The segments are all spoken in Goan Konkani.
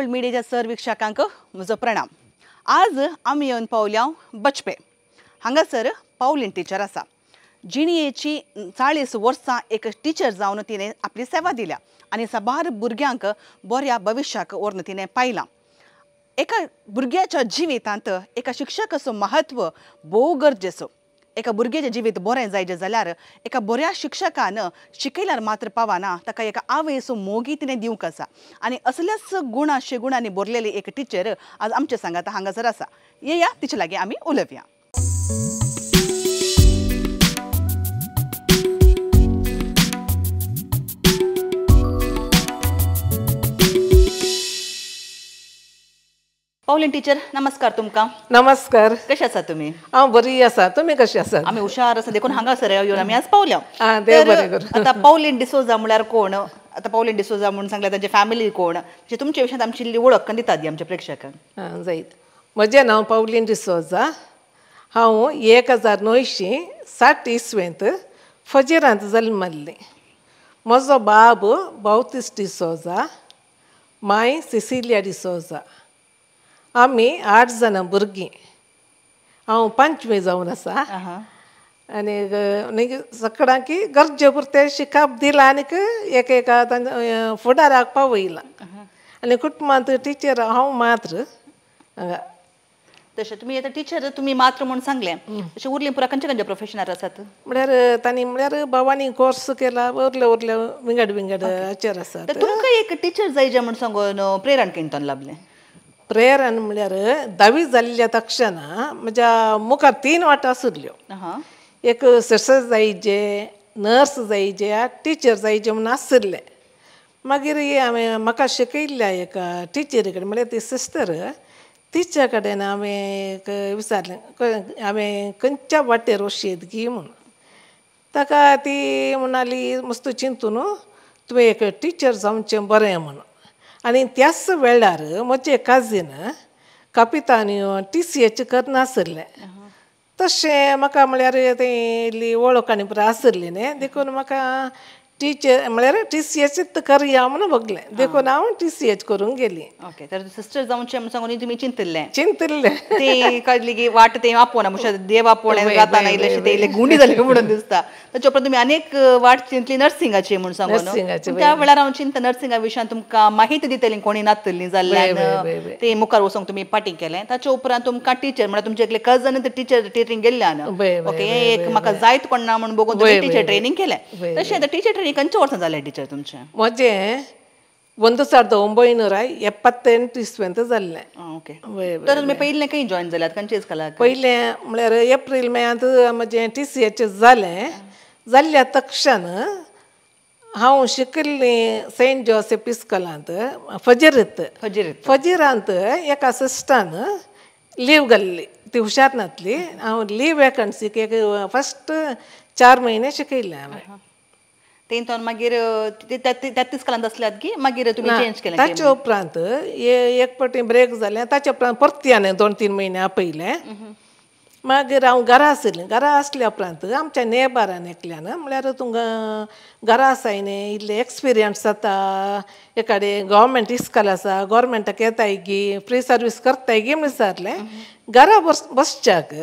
केबल मिडियाच्या सर वीक्षकांक म्हजो प्रणाम। आज आमी येवन पावल्या बचपे हांगासर पावलीन टीचर आसा, जिणेची 40 वर्सां एक टीचर जावन तिणें आपली सेवा दिल्या आनी साबार भुरग्यांक बऱ्या भविश्याक व्हरून तिणें पायलां। एका भुरग्याच्या जिवितांत एका शिक्षकाचो महत्व भोव गरजेचो। एका भुरग्याचें जिवीत बरें जायजें जाल्यार एका बऱ्या शिक्षकान शिकयल्यार मात्र पावना, ताका एका आवयचो मोगी तिणें दिवंक आसा आनी असल्याच गुणाशे गुणांनी भरलेली एक टिचर आज आमचे सांगाता हांगासर आसा। येया तिचे लागीं आमी उलोवया। पावलीन टीचर नमस्कार। तुमकां नमस्कार। कशें आसा तुमी? हांव बरी आसा, तुमी कशी आसात? आमी हुशार आसा देखून हांगासर येवन आमी आज पावल्या। आतां पावलीन डिसोजा म्हळ्यार कोण, आतां पावलीन डिसोजा म्हणून सांगल्यार तांचे फॅमिली कोण, म्हणजे तुमच्या विशयांत आमची इल्ली वळख दितात दी आमच्या प्रेक्षकांक। जायत। म्हजें नांव पावलीन डिसोजा। हांव 1960 इसवेंत फजेरांत जल्मल्लें। म्हजो बाब बावतीस डिसोजा, माय सिसिलिया डिसोजा। आमी 8 जाणां भुरगीं। हांव 5वी जावन आसा आनी सगळ्यांकी गरजे पुरतें शिकप दिलां आनीक एक एका तांच्या फुडाराक पावयलां आनी कुटुंबांत टिचर हांव मात्र हांगा। तशें तुमी आतां टिचर तुमी मात्र म्हूण सांगलें, तशें उरलीं पुरा खंयच्या खंयच्या प्रोफेशनार आसात? म्हळ्यार तांणी म्हळ्यार भावांनी कोर्स केला, उरले उरले विंगड विंगड हाचेर आसात। तुमकां एक टिचर जायजें म्हूण सांगून प्रेरण कितें लाभलें? प्रेरण म्हळ्यार 10वी जाल्ल्या तक्षणा म्हज्या मुखार 3 वाटो आशिल्ल्यो। एक सिस्टर जायजे, नर्स जायजे, टिचर जायजे म्हणून आशिल्लें। मागीर हांवें म्हाका शिकयल्ल्या एका टिचरी कडेन म्हळ्यार ती सिस्टर, तिच्या कडेन हांवें एक विचारलें हांवें खंयच्या वाटेर वचयेत गी म्हणून। ताका ती म्हणाली मस्त चिंतून तुवें एक टिचर जावचें बरें म्हणून। आनी त्याच वेळार म्हजें काजीन कापितान TCH करनासलें। तशें म्हाका म्हळ्यार तें इल्ली वळख आनी पुरो आशिल्ली न्ही, देखून म्हाका टिचर म्हळ्यार TCH करया म्हणून बगलें, देखून हांव TCH करूंक गेली। ओके, तर सिस्टर जावचें म्हूण सांगून तुमी चिंतिल्लें? चिंतिल्लें। ते काडली की वाट ते आपोवना म्हणजे देव आपोवणें जाता ना, इल्लेशें ते इल्लें गुंडी जालें म्हणून दिसता। ताचे उपरांत तुमी अनेक वाट चिंतली नर्सिंगाची म्हूण सांगून। त्या वेळार हांव चिंता नर्सिंगा विशयान तुमकां माहिती दितली कोणी नातली जाल्ल्यान ते मुखार वचोंक तुमी पाटी केलें। ताचे उपरांत तुमकां टिचर म्हळ्यार तुमचे एकले कजन टिचर ट्रेनिंग गेल्ल्यान ओके एक म्हाका जायत कोण ना म्हूण बघून तुमी टिचर ट्रेनिंग केलें। तशें आतां टिचर ट्रेनिंग खंयच्या वर्सां जालें टिचर तुमचें? म्हजें 1978 इसवेंत जाल्लें। ओके, तर तुमी पयलें खंय जॉयन जाल्यात, खंयच्या इस्कॉलाक? पयलें म्हळ्यार एप्रील मेयांत म्हजें TCH जालें। जाल्ल्या तक्षण हांव शिकिल्लें सेंट जोसेफ इस्कॉलांत फजीरीत। फजीरांत एका सिस्टरान लीव घाल्ली, ती हुशार नासली। हांव लीव वेकन्सीक एक फस्ट 4 म्हयने शिकयलें हांवें। तें मागीर त्याच इस्कॉलांत आसल्यात की मागीर तुमी चेंज केलें? ताचे उपरांत एक फावटी ब्रेक जालें, ताचे उपरांत परती हांवें 2-3 म्हयने आपयलें। मागीर हांव घरा आशिल्लें। घरा आसल्या उपरांत आमच्या नेबारान एकल्यान म्हळ्यार तुमकां घरा आसाय न्ही, इल्लें एक्सपिरियन्स जाता, एकाडे गव्हर्मेंट इस्कॉल आसा, गव्हर्मेंटाक येताय गी, फ्री सर्वीस करताय गी म्हूण विचारलें। घरा बसच्याक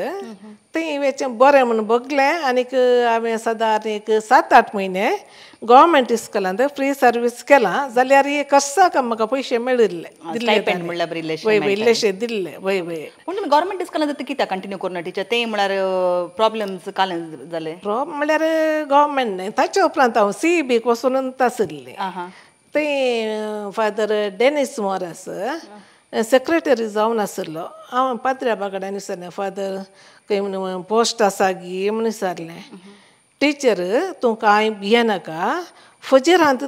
थंय वेचें बरें म्हूण बगलें आनीक हांवें सादारण एक 7-8 म्हयने गव्हर्मेंट इस्कॉलांत फ्री सर्वीस केलां। जाल्यार वर्साक म्हाका पयशे मेळिल्ले, इल्लेशे दिल्ले। वय वय। पूण तुमी गव्हर्मेंट इस्कॉलांत कित्याक कंटिन्यू करूं ना टिचर? तें म्हळ्यार प्रॉब्लम्स काल जाले? प्रॉब्लम म्हळ्यार गव्हर्मेंट न्ही, ताचे उपरांत हांव CEBक वचून आशिल्लें। थंय फादर डेनिस मोरास सेक्रेटरी जावन आशिल्लो। हांव पात्र्याबा कडेन विचारलें, फादर खंय म्हणून पोस्ट आसा गी म्हूण विचारलें। टिचर तूं कांय भियेनाका, फजीरांत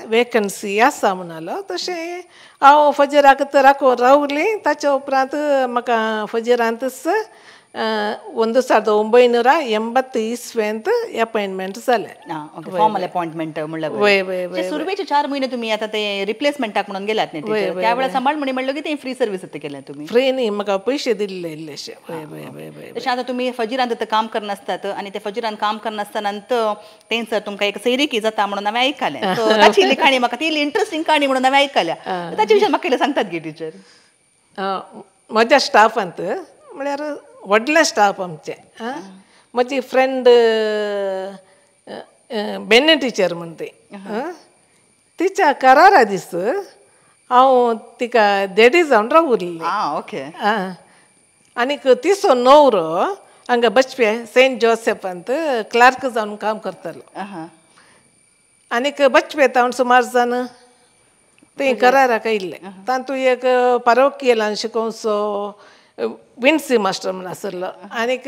वेकन्सी आसा म्हणालो। तशें हांव फजीराक राखून रावलीं। ताचे उपरांत म्हाका फजीरांतच 1980 इस्वेंत अपॉइंटमेंट जालें. फॉर्मल अपॉइंटमेंट म्हणल्यार सुरवेचे 4 म्हयने तुमी आतां ते रिप्लेसमेंटाक म्हणून गेलात न्ही टिचर, त्या वेळार सांबाळ म्हणी म्हणलो की ते फ्री सर्वीस केलें तुमी? फ्री न्ही, म्हाका पयशे दिल्ले इल्लेशे. वय. तशें आतां तुमी फजिरान काम करनासतात आनी ते फजिरान काम करनासतना तेंसर तुमकां एक सैरिकी जाता म्हणून हांवें आयकलें, ताची इल्ली काणी म्हाका ती इल्ली इंट्रस्टींग काणी म्हणून हांवें आयकल्या, ताचे विशीं म्हाका इल्लें सांगतात गे टिचर? म्हज्या स्टाफांत म्हळ्यार व्हडलें स्टाफ आमचें. म्हजी फ्रेंड बेन्ने टिचर म्हण ती, तिच्या करारा दीस हांव तिका देडी जावन रावुरली. ओके. आनीक तिचो नवरो हांगा बचपे सेंट जोसेफांत क्लार्क जावन काम करतालो. आनीक बचपे तावन सुमार जाण थंय कराराक आयिल्ले. तातूंत एक पारोकियलान शिकोवचो विन्सी मास्टर म्हूण आसलो आनीक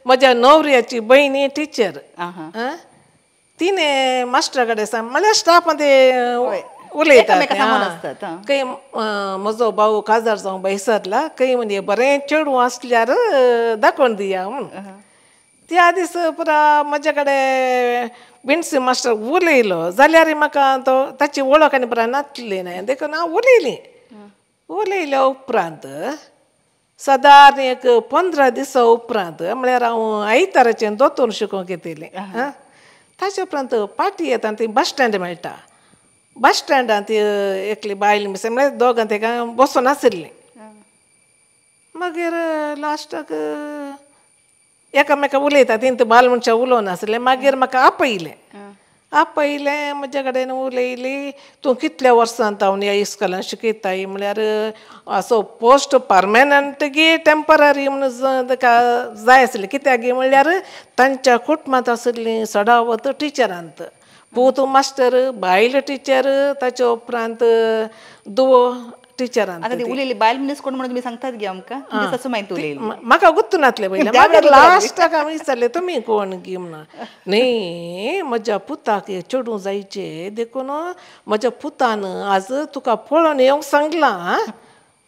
म्हज्या नवऱ्याची भयणी टिचर, तिणें मास्टरा कडेन सांग म्हळ्यार स्टाफांत उलयता खंय म्हजो भाऊ काजार जावंक भायर सरला, खंय म्हणजे बरें चेडूं आसल्यार दाखोवन दिया म्हूण. त्या दीस पुरा म्हज्या कडेन विन्सी मास्टर उलयलो जाल्यार म्हाका तो ताची वळख आनी पुरा नासली न्हय, देखून हांव उलयलीं. उलयल्या उपरांत सादारण एक 15 दिसां उपरांत म्हळ्यार हांव आयताराचें दोतोर शिकोवंक येतलें. ताचे उपरांत पाटी येता ती बस स्टँड मेळटा, बस स्टँडांत ती एकली बायल मिस म्हळ्यार दोगां तेका बसून आशिल्लीं. मागीर लास्टाक एकामेका उलयता तीं बाल मनशां उलोवन आसलें. मागीर म्हाका आपयलें, आपयलें म्हज्या कडेन उलयली, तूं कितल्या वर्सां हांव ह्या इस्कॉलान शिकयताय म्हळ्यार असो पोस्ट परमनंट गी टेंपररी म्हणून ताका जाय आसलें. कित्याक गी म्हणल्यार तांच्या कुटुंबांत आशिल्लीं सडावत टिचरांत, पूत मास्टर, बायल टिचर, ताच्या उपरांत दुवो टिचरान. आतां ती उलयली बायल मनीस कोण म्हणून तुमी सांगतात गे आमकां? सासू मायन उलयली म्हाका गुत्तू नातलें पयलें. मागीर लास्टाक हांवें विचारलें तुमी कोण गी म्हणून. न्ही म्हज्या पुताक चेडूं जायचें देखून म्हज्या पुतान आज तुका पळोवन येवंक सांगलां,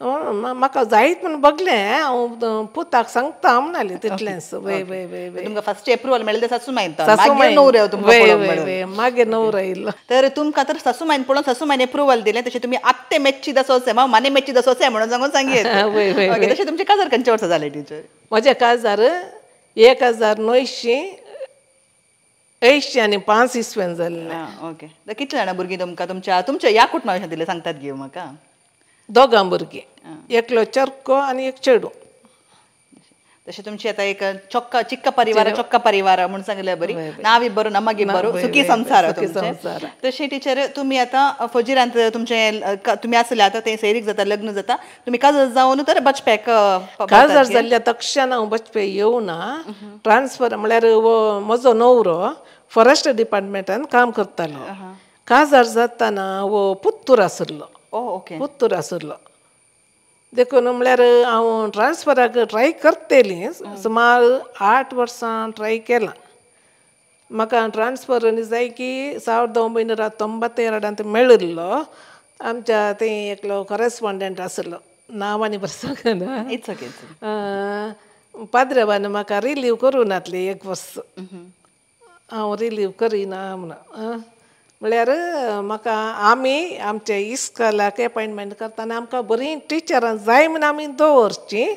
म्हाका जायत म्हूण बगलें, हांव पुताक सांगता म्हणालें तितलेंच. वय वय वय वय. तुमकां फर्स्ट एप्रुवल मेळ्ळें सासू मायन, मागीर वय मागीर नवरो येयलो. तर तुमकां तर सासू मायन पळोवन सासू मायन एप्रुवल दिलें, तशें तुमी आत्ते मेच्ची दसोसे माने मेच्ची दसोसे म्हणून सांगून सांगयेत. वय. तशें तुमचें काजार खंयच्या वर्सा जालें टिचर? म्हजें काजार 1985 इस्वेन जाल्लें. ओके. कितलीं जाणां भुरगीं तुमकां तुमच्या तुमच्या ह्या कुटुंबा विशीं दिलें सांगतात गे म्हाका? दोगां भुरगीं, एकलो चरको आनी एक चेडूं. तशें तुमची आतां एक चोक्का चिक्का परिवार, चोक्का परिवार म्हूण सांगल्यार बरी, नांव बरो नमागी बरो, सुखी संवसार. तशें टिचर तुमी आतां फजिरांत तुमचें तुमी आसले आतां तें सैरीक जाता, लग्न जाता, तुमी काजार जावन तर बचप्याक काजार जाल्ल्या तक्षण हांव बचपे येवना ट्रान्सफर म्हळ्यार म्हजो नवरो फॉरेस्ट डिपार्टमेंटान काम करतालो. काजार जाताना वो पुत्तूर आशिल्लो. ओके. पुत्तूर आशिल्लो देखून म्हळ्यार हांव ट्रान्सफराक ट्राय करतली, सुमार 8 वर्सां ट्राय केलां. म्हाका ट्रान्सफर जाय की 1992 मेळिल्लो. आमच्या थंय एकलो कॉरेस्पोंडंट आशिल्लो, नांव आनी बरें सांगना, पाद्रेबान म्हाका रिलीव करूं नासलें एक वर्स, हांव रिलीव करिना म्हणून. म्हळ्यार म्हाका आमी आमच्या इस्कॉलाक एपॉयंटमेंट करतना आमकां बरीं टिचरां जाय म्हूण आमी दवरचीं,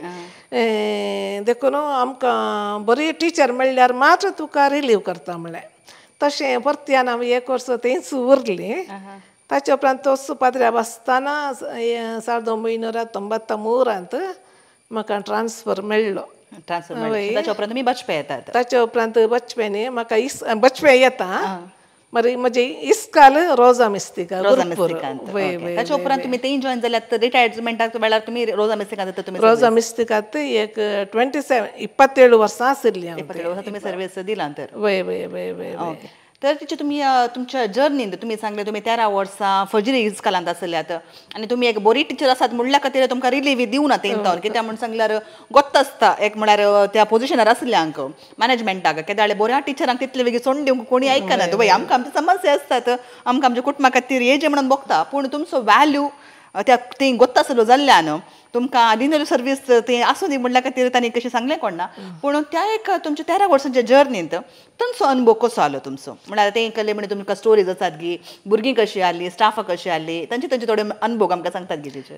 देखून आमकां बरी टिचर मेळ्ळ्यार मात्र तुका रिलीव करता म्हळ्ळें. तशें परत्यान आमी एक वर्स थंयच उरलीं. ताचे उपरांत तोच पाद्र्याब आसतना 1993 म्हाका ट्रान्सफर मेळ्ळो. ट्रान्सफर मेळ्ळो. ताच्या उपरांत तुमी बचपे येतात? ताच्या उपरांत बचपे न्ही, म्हाका बचपे येता मागीर म्हजें इस्काल रोजा मिस्तिका. रोजा मिस्तिकांत. ताच्या उपरांत तुमी थंय जॉयन जाल्यात, रिटायरमेंटाक वेळार तुमी रोजा मिस्तिकांत तुमी? रोजा मिस्तिकांत एक 27 वर्सां आशिल्लीं. 27 वर्सां तुमी सर्वीस दिला तर? वय वय वय वय. ओके. तर तिचे तुमी तुमच्या जर्नीन तुमी सांगलें तुमी 13 वर्सां फजरी इस्कॉलांत आसल्यात आनी तुमी एक बरी टिचर आसात म्हणल्या खातीर तुमकां रिलीव दिवना तेंतावन, कित्याक म्हूण सांगल्यार गोत्त आसता एक म्हळ्यार त्या पोजिशनार आसल्यांक मॅनेजमेंटाक केदाळे बऱ्या टिचरांक तितले वेगळी सोडून दिवंक कोणी आयकना. बाय आमकां आमची समस्या आसतात, आमकां आमच्या कुटुंबा खातीर हे जे म्हणून बघता, पूण तुमचो वॅल्यू त्या ती गोत्तासलो जाल्ल्यान तुमकां आदिनलो सर्वीस ते आसूं दी म्हणल्या खातीर तांणी कशें सांगलें कोण ना पूण त्या एक तुमच्या 13 वर्सांच्या जर्नींत तांचो अनुभव कसो आलो तुमचो म्हळ्यार ते कले म्हणजे तुमकां स्टोरीज आसात गी भुरगीं कशीं आसली स्टाफां कशीं आसली तांचे तांचे थोडे अनुभव आमकां सांगतात गी टिचर.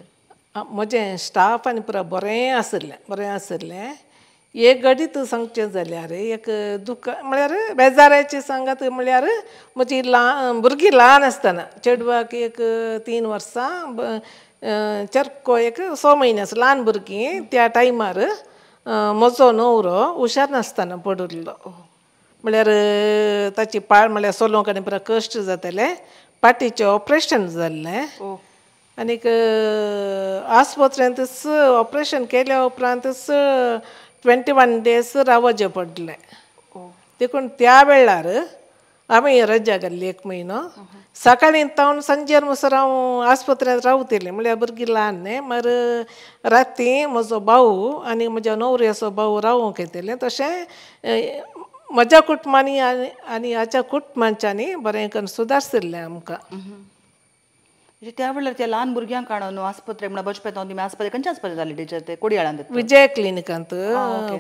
म्हजें स्टाफ आनी पुरा बरें आशिल्लें बरें आशिल्लें. एक घडीत सांगचें जाल्यार एक दुख्ख म्हळ्यार बेजाराचें सांगात म्हळ्यार म्हजी ल्हान भुरगीं ल्हान आसतना चेडवाक एक 3 वर्सां चरको एक 6 म्हयन्याचो ल्हान भुरगीं त्या टायमार म्हजो न्हवरो हुशार नासतना पडिल्लो म्हळ्यार ताची पाळ म्हळ्यार सोलोंक आनी पुरा कश्ट जाताले पाटीचें ऑपरेशन जाल्लें आनीक आस्पत्रेंतच ऑपरेशन केल्या उपरांतच 21 डेज रावचें पडलें. देखून त्या वेळार हांवें रजा घाल्ली 1 म्हयनो सकाळीं तावन सांजेर म्हणसर हांव आस्पत्रेंत रावतलें म्हळ्यार भुरगीं ल्हान न्ही मागीर राती म्हजो भाऊ आनी म्हज्या न्हवऱ्याचो भाऊ रावूंक येतले तशें म्हज्या कुटुंबांनी आनी हाच्या कुटुंबांच्यांनी बरें करून सुदारशिल्लें आमकां. त्या वेळार त्या ल्हान भुरग्यांक काडून आस्पत्रे म्हणल्यार बचपे तुमी आस्पत्रे खंयच्या आस्पत्रे जाली टिचर ते कोडियाळांत विजय क्लिनिकांत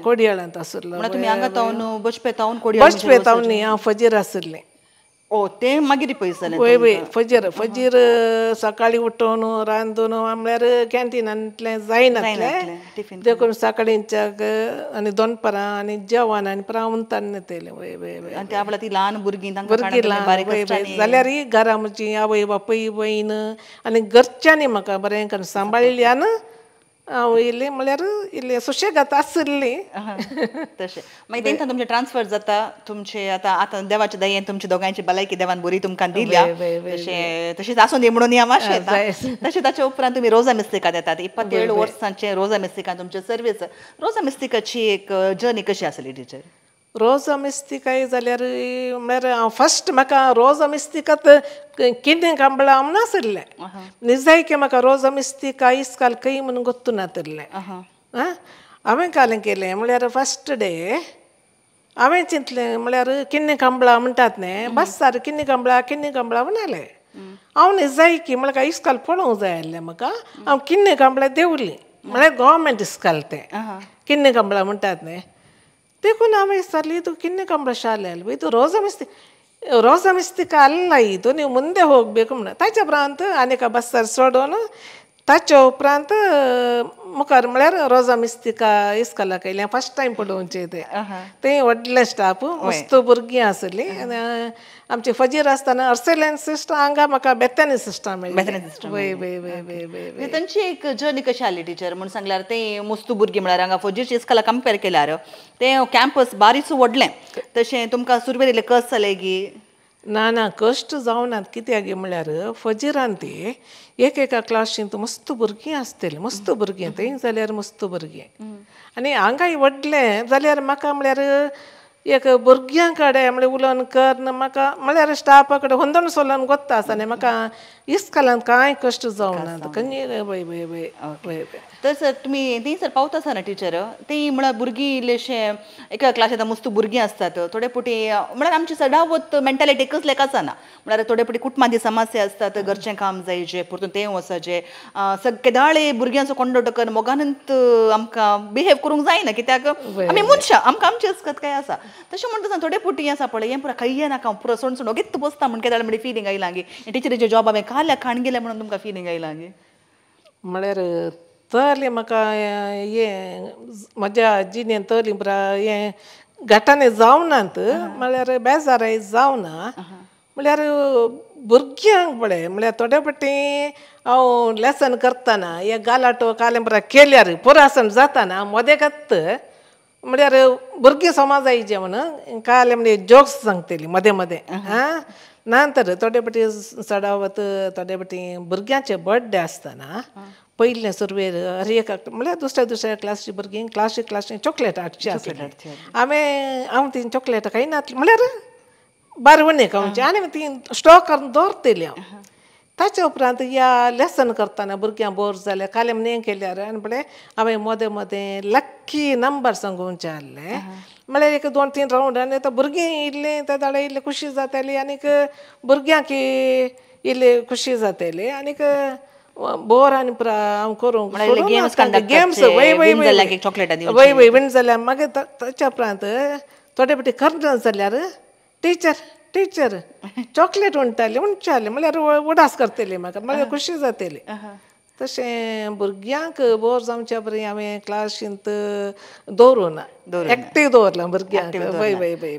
कोडियाळांत आशिल्लो. म्हणल्यार तुमी हांगा तावन बचपे तावन कोडियाळ बचपे तावन न्ही हांव फजीर आशिल्लें. ओ ते मागीर पयस जालें. वय वय फजीर फजीर सकाळीं उठोवन रांदून म्हळ्यार कॅन्टिनांतलें जायनासलें देखून सकाळींच्याक आनी दनपरां आनी जेवण आनी प्रावंतान येतलें. वय वय वय आनी त्या वेळार ती ल्हान भुरगीं भुरगीं ल्हान वय वय जाल्यार घरा म्हजी आवय बापूय बयण आनी घरच्यांनी म्हाका बरें करून सांबाळिल्ल्यान हांव इल्लें म्हळ्यार इल्लें सुशेगाद आशिल्ली. तशें मागीर तेंकां तुमचें ट्रान्सफर जाता तुमचें आतां आतां देवाच्या दयेन तुमच्या दोगांयची भलायकी देवान बरी तुमकां दिल्या तशें तशेंच आसूं दी म्हणून हांव आशेता. तशें ताच्या उपरांत तुमी रोजा मिस्तिकांत येतात 27 वर्सांचें रोजा मिस्तिकांत तुमचें सर्वीस रोजा मिस्तिकाची एक जर्नी कशी आसली टिचर? रोजा मिस्तिकाय जाल्यार म्हळ्यार हांव फस्ट म्हाका रोजा मिस्तिकांत कितें कांबळां हांव नाशिल्लें निजायकी म्हाका रोजा मिस्तिका इस्काल खंय म्हणून गोत्तू नातिल्लें. हांवें कालें केलें म्हळ्यार फस्ट डे हांवें चिंतलें म्हळ्यार किन्ने कांबळां म्हणटात न्ही बस सार किन्ने कांबळां किन्ने कांबळां म्हणालें हांव निजायकी म्हळ्यार इस्काल पळोवंक जाय आसलें म्हाका हांव किन्ने कांबळां देंवलीं म्हळ्यार गोवोरमेंट इस्काल तें किन्ने कांबळां म्हणटात न्ही देखून हांवें विचारली ಇದು ಕಿನ್ನೆ ಕಂಬಳ ಶಾಲೆ ಅಲ್ವ ಇದು ರೋಜಾ ಮಿಸ್ತಿ ರೋಜಾ ಮಿಸ್ತಿಕ ಅಲ್ಲ ಇದು ನೀವು ಮುಂದೆ ಹೋಗಬೇಕು म्हणून ताच्या उपरांत आनी एका बस्सार सोडून ताच्या उपरांत मुखार म्हळ्यार रोजा मिस्तिका इस्कॉलाक आयलें फस्ट टायम पळोवचें तें तें व्हडलें स्टाफ मस्त भुरगीं आसलीं आनी आमची फजीर आसतना अर्सेल्यान सिस्टर हांगा म्हाका बेतानी सिस्टर मेळ्ळी. वय वय वय वय वय तांची एक जर्नी कशी आसली टिचर म्हूण सांगल्यार तें मस्त भुरगीं म्हळ्यार हांगा फजीरच्या इस्कॉलाक कंपेर केल्यार तें कॅम्पस बारीच व्हडलें तशें तुमकां सुरवेर इल्लें कस जालें गी? ना ना कश्ट जावनात कित्याक म्हळ्यार फजीरान ती एक एका क्लासींत मस्त भुरगीं आसतलीं मस्त भुरगीं थंय जाल्यार मस्त भुरगीं आनी हांगाय व्हडलें जाल्यार म्हाका म्हळ्यार एक भुरग्यां कडेन म्हळ्यार उलोवन कर म्हाका म्हळ्यार स्टाफा कडेन हुंदण सोलोवन गोत्ता आसा न्ही म्हाका इस्कॉलांत कांय कश्ट जावनात खंय. वय वय वय वय वय तर सर तुमी थंय सर पावता आसतना टिचर ती म्हळ्यार भुरगीं इल्लेशें एका क्लासींत मस्त भुरगीं आसतात थोडे फावटी म्हळ्यार आमची सदांच मेंटालिटी एकच लेख आसना म्हळ्यार थोडे फावटी कुटुंबांत समस्या आसतात घरचें काम जायचें परतून तें वचचें सगळे भुरग्यांचो कोंडोटो करून मोगानंत आमकां बिहेव करूंक जायना कित्याक आमी मनशां आमकां आमचें असकत काय आसा तशें म्हणटा थोडे फावटी आसा पळय हें पुरा खंय नाका पुरो सोण सोण ओगीच बसता म्हण केदाळ म्हणजे फिलींग आयलां गी टिचरीचे जॉब हांवें काल्या खाण गेलें म्हणून तुमकां फिलींग आयलां गी? म्हळ्यार तरलें म्हाका हें म्हज्या जिणेंत तरलीं पुरा हें घटांनी जावनात म्हळ्यार बेजाराय जावना म्हळ्यार भुरग्यांक पळय म्हळ्यार थोडे फावटी हांव लेसन करतना हे गालाटो कालें पुरा केल्यार पुरासन जाताना मदें म्हळ्यार भुरगीं समाजायचें म्हणून कालें म्हणजे जोक्स सांगतली मदें मदें आं नंतर थोडे फावटी चडावत थोडे फावटी भुरग्यांचे बर्थडे आसतना पयलें सुरवेर हर एक म्हळ्यार दुसऱ्या दुसऱ्या क्लासची भुरगीं क्लासी क्लासी चॉकलेट हाडची आसली हांवें हांव ती चॉकलेट खायनातली म्हळ्यार बार उणें खावचें आनी ती स्टॉक करून दवरतली हांव. ताच्या उपरांत ह्या लेसन करतना भुरग्यांक बोर जाल्यार कालें म्हण केल्यार आनी पळय हांवें मदें मदें लक्की नंबर सांगूचे आहले म्हळ्यार एक 2-3 रावंड आनी आतां भुरगीं इल्लीं ते दाडे इल्ली खुशी जाताली आनीक भुरग्यांक इल्ली खुशी जाताली आनीक बोर आनी पुरा हांव करूंक गेम्स वय वय वय वय विन जाल्यार मागीर ताच्या उपरांत थोडे फावटी करना जाल्यार टिचर टिचर चॉकलेट म्हणटाली म्हणचाले म्हणल्यार उडास करतली म्हाका मागीर खुशी जातली. तशें भुरग्यांक बोर जावच्या बरी हांवें क्लासींत दवरूना, एकटे दवरलां भुरग्यांक. वय वय वय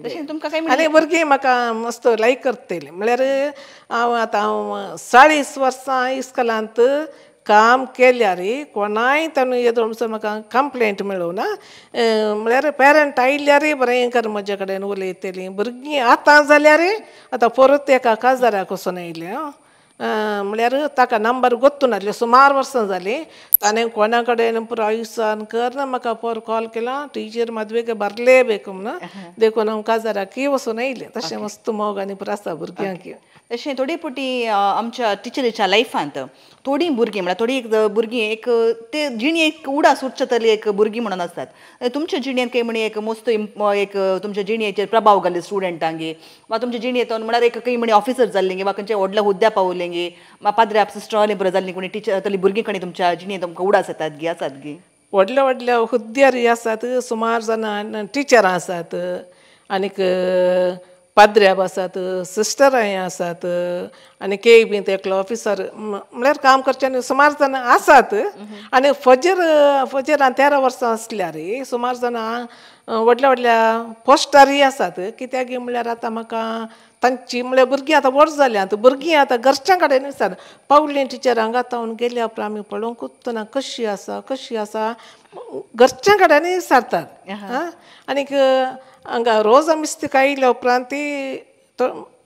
आनी भुरगीं म्हाका मस्त लायक करतली. म्हणल्यार हांव आतां हांव 40 वर्सां इस्कोलांत काम केल्यार कोणाय ताणें येदोळ म्हणसर म्हाका कंप्लेंट मेळूना. म्हळ्यार पेरंट आयल्यारय बरें कर म्हजे कडेन उलयतलीं भुरगीं. आतां जाल्यार आतां परत एका काजाराक वचून आयलें हांव, म्हळ्यार ताका नंबर गोत्तू नासले सुमार वर्सां जालीं. ताणें कोणा कडेन पुरो विचार करना म्हाका पोर कॉल केला टिचर मदवेक भरले बेक म्हणून, देखून हांव काजाराकय वचून आयलें. तशें मस्त मोग आनी पुरो आसा भुरग्यांक. तशें थोडी फावटी आमच्या टिचरीच्या लायफांत थोडीं भुरगीं म्हळ्यार थोडीं एक भुरगीं एक ते जिणेक उडास उरच्या तरी एक भुरगीं म्हणून आसतात. तुमच्या जिणेंत काही म्हणी एक मस्त एक तुमच्या जिणेचेर प्रभाव घाले स्टुडंटांगे वा तुमच्या जिणेंत म्हळ्यार एक काही म्हणी ऑफिसर जाल्लेंगे वा खंयच्या व्हडल्या हुद्द्या पावलेंगे वा पाद्रे सिस्टर बरें जाल्लीं कोणी टिचर तरी भुरगीं कणी तुमच्या जिणेंत तुमकां उडास येतात गी आसात गी? व्हडल्या व्हडल्या हुद्द्यार आसात सुमार जाणां टिचरां आसात आनीक पाद्र्याब आसात, सिस्टरांय आसात आनी के बी एकलो ऑफिसर म्हळ्यार काम करचे सुमार जाणां आसात. आनी फजेर फजेर 13 वर्सां आसल्यार सुमार जाणां व्हडल्या व्हडल्या पोस्टारय आसात. कित्याक म्हळ्यार आतां म्हाका तांची म्हळ्यार भुरगीं आतां व्हड जाल्यांत, भुरगीं आतां घरच्यां कडेन विचार पावलीं टिचर हांगा तावन गेल्या उपरांत आमी पळोवंकूच ना कशी आसा कशी आसा घरच्यां कडेन विचारतात. आनीक हांगा रोजा मिस्तीक आयल्या उपरांत ती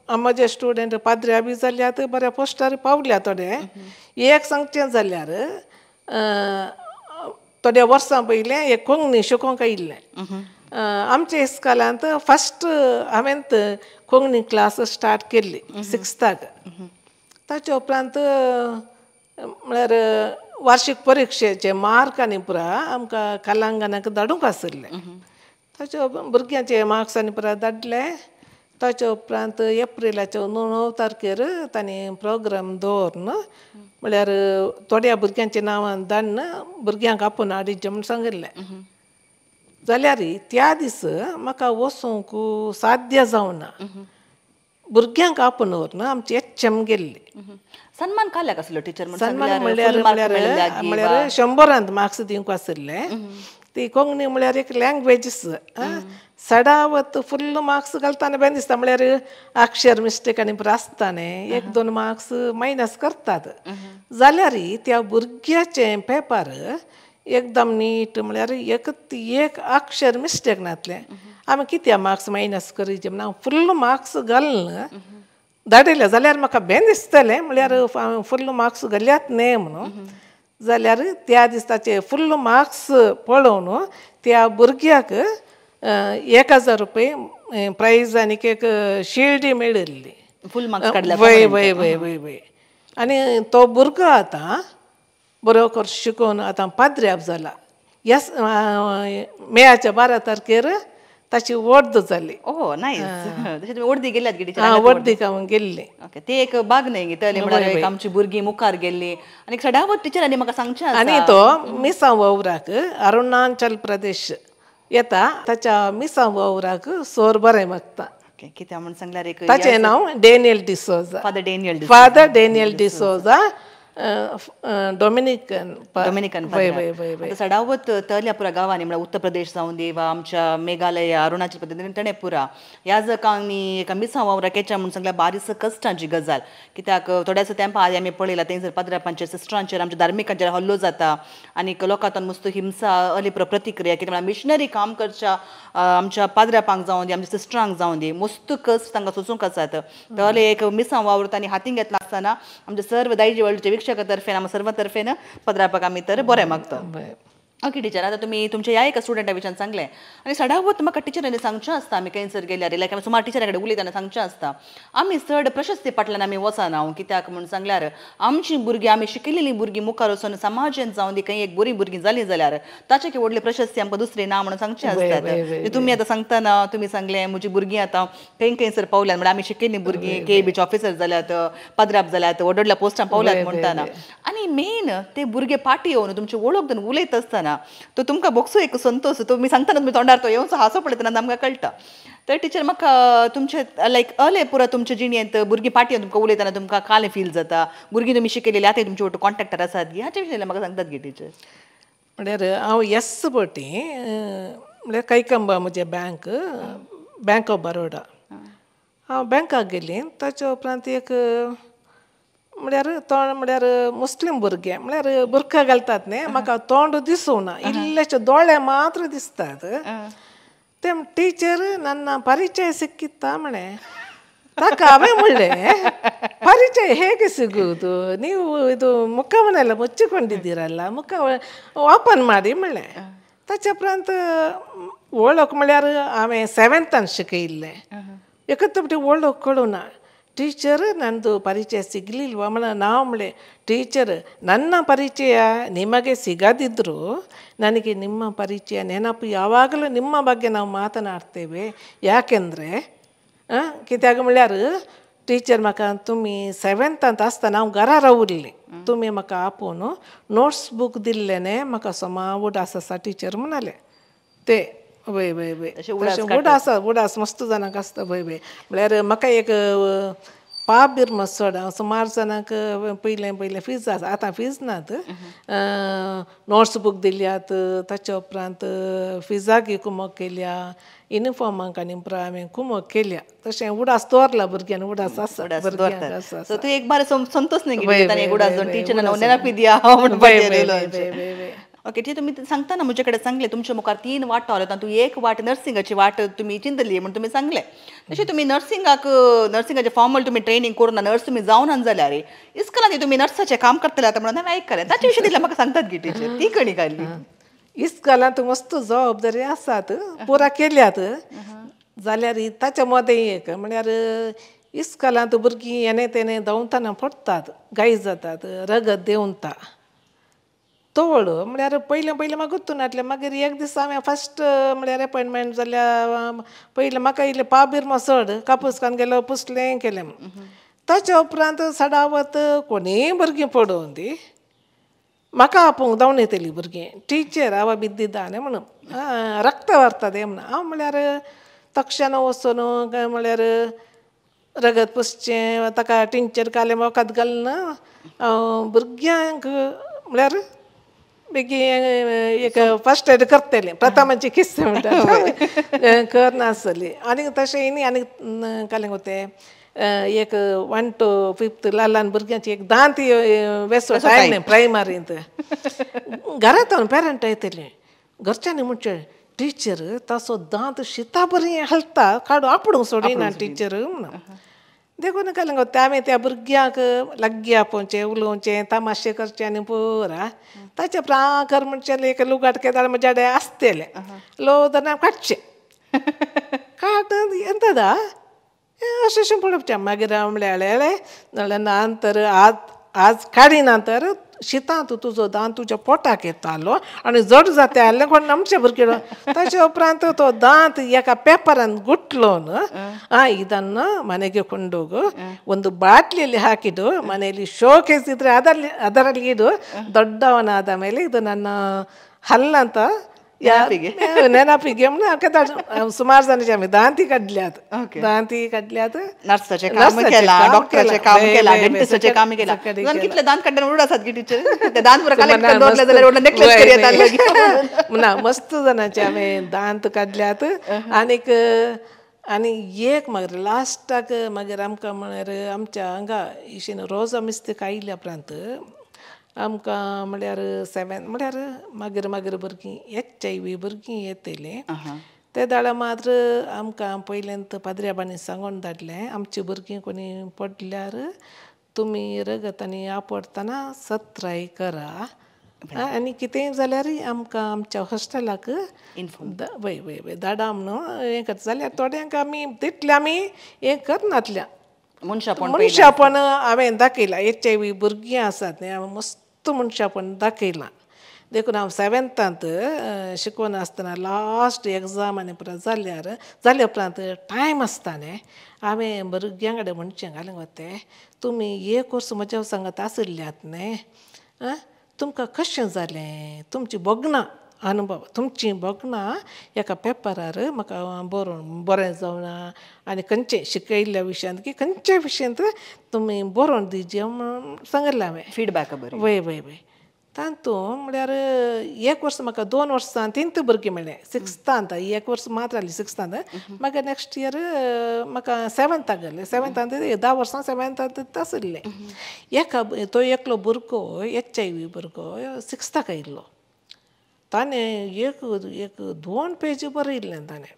म्हजे स्टुडंट पाद्र्या बी जाल्यात बऱ्या पोस्टार पावल्या थोडे. एक सांगचें जाल्यार थोड्या वर्सां पयलें एक कोंकणी शिकोवंक आयिल्लें आमच्या इस्कोलांत. फस्ट हांवें कोंकणी क्लास स्टार्ट केल्ली 6थाक. ताच्या उपरांत म्हळ्यार वार्षीक परिक्षेचे मार्क आनी पुरा आमकां कलांगणाक धाडूंक आशिल्ले. ताच्या भुरग्यांचे मार्क्स आनी पुरा धाडले. ताच्या उपरांत एप्रिलाच्या 9 तारखेर तांणी प्रोग्राम दवरून म्हळ्यार थोड्या भुरग्यांच्या नांवान धाडून भुरग्यांक आपोवन हाडिचें म्हूण सांगिल्लें. जाल्यार त्या दीस म्हाका वचूंक साध्य जावना. भुरग्यांक आपोवन व्हरून आमची एच एम गेल्ली. सन्मान काल्याक आसलो टिचर? सन्मान म्हणल्यार म्हणल्यार 100 मार्क्स दिवंक आशिल्ले. ती कोंकणी म्हळ्यार एक लँग्वेजीस सडावत फुल्ल मार्क्स घालतना बेन दिसता म्हळ्यार अक्षर मिस्टेक आनी पुरो आसता न्ही 1-2 मार्क्स मायनस करतात. जाल्यार त्या भुरग्याचें पेपर एकदम नीट म्हळ्यार एक एक अक्षर मिस्टेक नासलें. आमी कित्याक मार्क्स मायनस करीचे म्हणून हांव फुल्ल मार्क्स घालून धाडिल्ले. जाल्यार म्हाका बेन दिसतलें म्हळ्यार हांवें फुल्ल मार्क्स घाल्यात न्ही म्हणून. जाल्यार त्या दिसाचे फुल्ल मार्क्स पळोवन त्या भुरग्याक 1000 रुपये प्रायज आनी एक शिल्डी मेळिल्ली. फुल मार्क्स काडले? वय वय वय वय वय. आनी तो भुरगो आतां बरो कोर्स शिकोवन आतां पाद्र्याब जाला. येस मेयाच्या 12 तारखेर ताची वर्द जाली. ओ नायस. तशें तुमी वर्दी गेल्यात गे टिचर? हां वर्दीक हांव गेल्लें. ओके, ते एक बाग न्ही गे तले म्हळ्यार आमची भुरगीं मुखार गेल्ली आनी सदांच टिचरांनी म्हाका सांगचें आसा. आनी तो मिसांव वावराक अरुणाचल प्रदेश येता, ताच्या मिसांव वावराक सोर बरें मागता. ओके, कित्याक म्हूण सांगल्यार एक ताचें नांव Daniel D'Souza. Father Daniel D'Souza. Father Daniel D'Souza Dominican Dominican. सडावत तल्या पुरा गांवांनी म्हळ्यार उत्तर प्रदेश जावन दी वा आमच्या मेघालय अरुणाचल प्रदेश तेणे पुरा ह्या जकांनी एका मिसांव वावराक येच्या म्हूण सांगल्यार बारीस कश्टांची गजाल. कित्याक थोड्यासो तेंपा आदी आमी पळयला थंयसर पाद्रापांचेर सिस्टरांचेर आमच्या धार्मिकांचेर हल्लो जाता आनी लोकांतून मस्त हिंसा अली प्रतिक्रिया. कित्याक म्हळ्यार मिशनरी काम करच्या आमच्या पाद्रापांक जावन दी आमच्या सिस्टरांक जावन दी मस्त कश्ट तांकां सोसूंक आसात. तले एक मिसांव वावर तांणी हातीन घेतला आसतना आमच्या सर्व दायजी वर्ल्डचे वीक्षक तर्फेन आम सर्व तर्फेन पद्रापाक आमी तर बरें मागता. ओके टिचर, आतां तुमी तुमच्या ह्या एका स्टुडंटा विशयान सांगलें आनी सदांच म्हाका टिचरांनी सांगचें आसता, आमी खंयसर गेल्यार लायक आमी सुमार टिचरा कडेन उलयतना सांगचें आसता, आमी चड प्रशस्ती फाटल्यान आमी वचना. कित्याक म्हूण सांगल्यार आमची भुरगीं, आमी शिकिल्लीं भुरगीं मुखार वचून समाजांत जावन ती खंय एक बरीं भुरगीं जालीं जाल्यार ताचे की व्हडली प्रशस्ती आमकां दुसरी ना म्हणून सांगचें आसतात. तुमी आतां सांगतना तुमी सांगलें म्हजी भुरगीं आतां खंय खंयसर पावल्यात, म्हणल्यार आमी शिकिल्लीं भुरगीं के बीचे ऑफिसर जाल्यात, पाद्राप जाल्यात, व्हड व्हडल्या पोस्टां पावल्यात म्हणटाना. आनी मेन ते भुरगे फाटी येवन तुमची वळख धरून उलयत आसतना तो तुमकां बोगसो एक संतोष, तुमी सांगतना तुमी तोंडार तो येवचो हांसो पळयतना आमकां कळटा. तर टिचर म्हाका तुमचे लायक अले पुरा तुमचे जिणेंत भुरगीं फाटी येवन तुमकां उलयतना तुमकां कालें फील जाता, भुरगीं तुमी शिकयलेली आतां तुमचे वटेन कॉन्टेक्टार आसात गी, हाचे विशीं म्हाका सांगतात गी टिचर? म्हणल्यार हांव एस पटी म्हणल्यार कैकंबा म्हजें बँक, बँक ऑफ बरोडा, हांव बँकाक गेली. ताच्या उपरांत एक म्हळ्यार तोंड म्हळ्यार मुस्लीम भुरगे म्हळ्यार बुरखा घालतात न्ही, म्हाका तोंड दिसूना, इल्लेशे दोळे मात्र दिसतात. ते टिचर ನನ್ನ ಪರಿಚಯ ಸಿಕ್ಕಿತ್ತಾ ಮಣೆ ತಾಕ ಅವೇ म्हणलें ಪರಿಚಯ ಹೇಗೆ ಸಿಗುವುದು, ನೀವು ಇದು ಮುಖವನ್ನೆಲ್ಲ ಮುಚ್ಚಿಕೊಂಡಿದ್ದೀರಲ್ಲ, ಮುಖ ಓಪನ್ ಮಾಡಿ म्हणलें. ताच्या उपरांत वळख म्हळ्यार हांवें सेवेंतान शिकयिल्लें, एकच फावटी वळख कळूना. ಟೀಚರ್ ನಂದು ಪರಿಚಯ ಸಿಗಲಿಲ್ವ ಮಣ ನಾವು ಮಳೆ ಟೀಚರ್ ನನ್ನ ಪರಿಚಯ ನಿಮಗೆ ಸಿಗದಿದ್ದರೂ ನನಗೆ ನಿಮ್ಮ ಪರಿಚಯ ನೆನಪು, ಯಾವಾಗಲೂ ನಿಮ್ಮ ಬಗ್ಗೆ ನಾವು ಮಾತನಾಡ್ತೇವೆ. ಯಾಕೆಂದರೆ ಕಿತ್ಯಾಗ म्हळ्यार टीचर म्हाका तुमी सेवेंतांत आसतना हांव घरा रावल्ली, तुमी म्हाका आपोवन नोट्स बूक दिल्लें म्हाका समा उडास आसा टीचर म्हणाले ते. वय वय वय उडास उडास मस्त जाणांक आसता. वय वय म्हळ्यार म्हाका एक पाप बीर मस्त चड हांव सुमार जाणांक पयलें पयलें फीज आसा, आतां फीज नात, नोट्स बूक दिल्यात, ताच्या उपरांत फिजाक कुमक केल्या, युनिफॉर्माक आनी हांवें कुमक केल्या. तशें उडास दवरला भुरग्यांनी, उडास आसा भुरग्यांक आसा. तूं एक बार संतोष न्ही उडास टिचर नेनपी दिया. ओके टीचर, तुमी सांगतना म्हजे कडेन सांगलें तुमच्या मुखार 3 वाटो आसल्यो, तातूंत एक वाट नर्सिंगाची वाट तुमी चिंतली म्हूण तुमी सांगलें. तशें तुमी नर्सिंगाक नर्सिंगाचें फॉर्मल तुमी ट्रेनींग करून नर्स तुमी जावन जाल्यार इस्कलांनी तुमी नर्साचें काम करतले आतां म्हणून हांवें आयकलें, ताचे विशीं दिल्यार म्हाका सांगतात गी टिचर, ती कणी घाल्ली? इस्कलांत मस्त जबाबदारी आसात, पुरा केल्यात जाल्यार ताच्या मदें एक म्हळ्यार इस्कलांत भुरगीं येणे तेणे धांवतना पडटात, गाय जातात, रगत देंवता. तवळ म्हळ्यार पयलें पयलें म्हाका गुत्तून नासलें. मागीर एक दीस हांवें फस्ट म्हळ्यार अपॉयंटमेंट जाल्यार पयलें म्हाका इल्लें पाबीर चड कापूस कान गेलो पुसलें केलें. ताच्या उपरांत सडावत कोणीय भुरगीं पडोवन दी म्हाका आपोवंक धांवन येतली भुरगीं, टिचर हांव बिद्दिदा न्ही म्हणून रक्त व्हरता तें म्हणून. हांव म्हळ्यार तक्षण वचून काय म्हळ्यार रगत पुसचें, ताका टिंचर कालें वखद घालून हांव भुरग्यांक म्हळ्यार बेगीन एक फर्स्ट एड करतलें, प्रथम चिकित्सा म्हणटा करनासली. आनी तशें न्ही आनी कालें तें एक 1 to 5 ल्हान ल्हान भुरग्यांची एक दांत वेसो न्ही प्रायमरींत घरांत पेरंट येतले घरच्यांनी म्हणचें टिचर ताचो दांत शिता बरी हालता काडू आपडूंक सोडिना टिचर म्हणून. देखून कालें गो आमी त्या भुरग्यांक लागीं आपोवचें, उलोवचें, तमाशे करचें आनी पुरा ताचे प्राकर म्हणचें एक लुगाट केदाळ म्हज्या कडेन आसतलें लोदना काडचें काड ಎಂತದ अशें अशें पळोवचें. मागीर हांव म्हणलें म्हणल्यार ना तर आज आज काडिना तर शितांत तुजो दांत तुज्या पोटाक येतालो आनी जड जाता आसलें कोण आमचे भुरगे. ताचे उपरांत तो दांत एका पेपरान गुಟ್लोन ಆ ಇದನ್ನು ಮನೆಗೆ ಕೊಂಡೋಗು, ಒಂದು ಬಾಟ್ಲಿಯಲ್ಲಿ ಹಾಕಿಡು, ಮನೆಯಲ್ಲಿ ಶೋಕೇಸ್ ಇದ್ದರೆ ಅದರಲ್ಲಿ ಇಡು, ದೊಡ್ಡವನಾದ ಮೇಲೆ ಇದು ನನ್ನ ಹಲ್ಲಂತ ನೆನಪಿಗೆ ಸುಮಾರು ಜನ ಜಮಿ ದಾಂತಿ ಕಡ್ಲೆ ಅದು ದಾಂತಿ ಕಡ್ಲೆ ಅದು नर्साचें काम केलां, डॉक्टराचें काम केलां, डेंटिस्टाचें काम केलां. कितले दांत काडटना उडो आसात गी टिचर, ते दांत पुरा कलेक्ट करून दवरले जाल्यार व्हडलो नेकलेस करी येतालो. ना मस्त जाणांचे हांवें दांत काडल्यात. आनीक आनी एक मागीर लास्टाक मागीर आमकां म्हळ्यार आमच्या हांगा इशेन रोजा मिस्तेक आयिल्ल्या उपरांत आमकां म्हळ्यार 7 म्हळ्यार मागीर मागीर भुरगीं HIV भुरगीं येतलीं ते दाडा मात्र आमकां पयल्यांत पाद्र्याबांनी सांगून धाडलें आमची भुरगीं कोणी पडल्यार तुमी रगत आनी आपडटना सत्राय करा, आनी कितेंय जाल्यार आमकां आमच्या हॉस्टेलाक वय वय वय धाडा म्हणून हें करता जाल्यार थोड्यांक आमी तितलें आमी हें करनातल्या मनशापण हांवें दाखयलां. एच I V भुरगीं आसात न्ही हांवें मस्त मनशापण दाखयलां. देखून हांव सेवेंतांत शिकोवन आसतना लास्ट एग्जाम आनी पुरो जाल्यार जाल्या उपरांत टायम आसता न्ही हांवें भुरग्यां कडेन म्हणचें घालूंक वता तुमी एक वर्स म्हज्या सांगत आशिल्ल्यात न्ही तुमकां कशें जालें तुमची भोगणां अनुभव तुमची भोगणां एका पेपरार म्हाका बरोवन बरें जावना आनी खंयचें शिकयल्ल्या विशयांत की खंयच्या विशयांत तुमी बरोवन दिवचें म्हणून सांगिल्लें हांवें फिडबॅक बरी वय वय वय तातूंत म्हळ्यार एक वर्स म्हाका 2 वर्सां 3 भुरगीं मेळ्ळें सिक्स्थांत एक वर्स मात्र जाली सिक्स्थांत मागीर नेक्स्ट इयर म्हाका सेवन्थाक गेलें सेवन्थांत 10 वर्सां सेवन्थांत आशिल्लें. एका तो एकलो भुरगो एच I V भुरगो सिक्स्थाक आयिल्लो ताणें एक एक 2 पेजी बरयल्लें ताणें.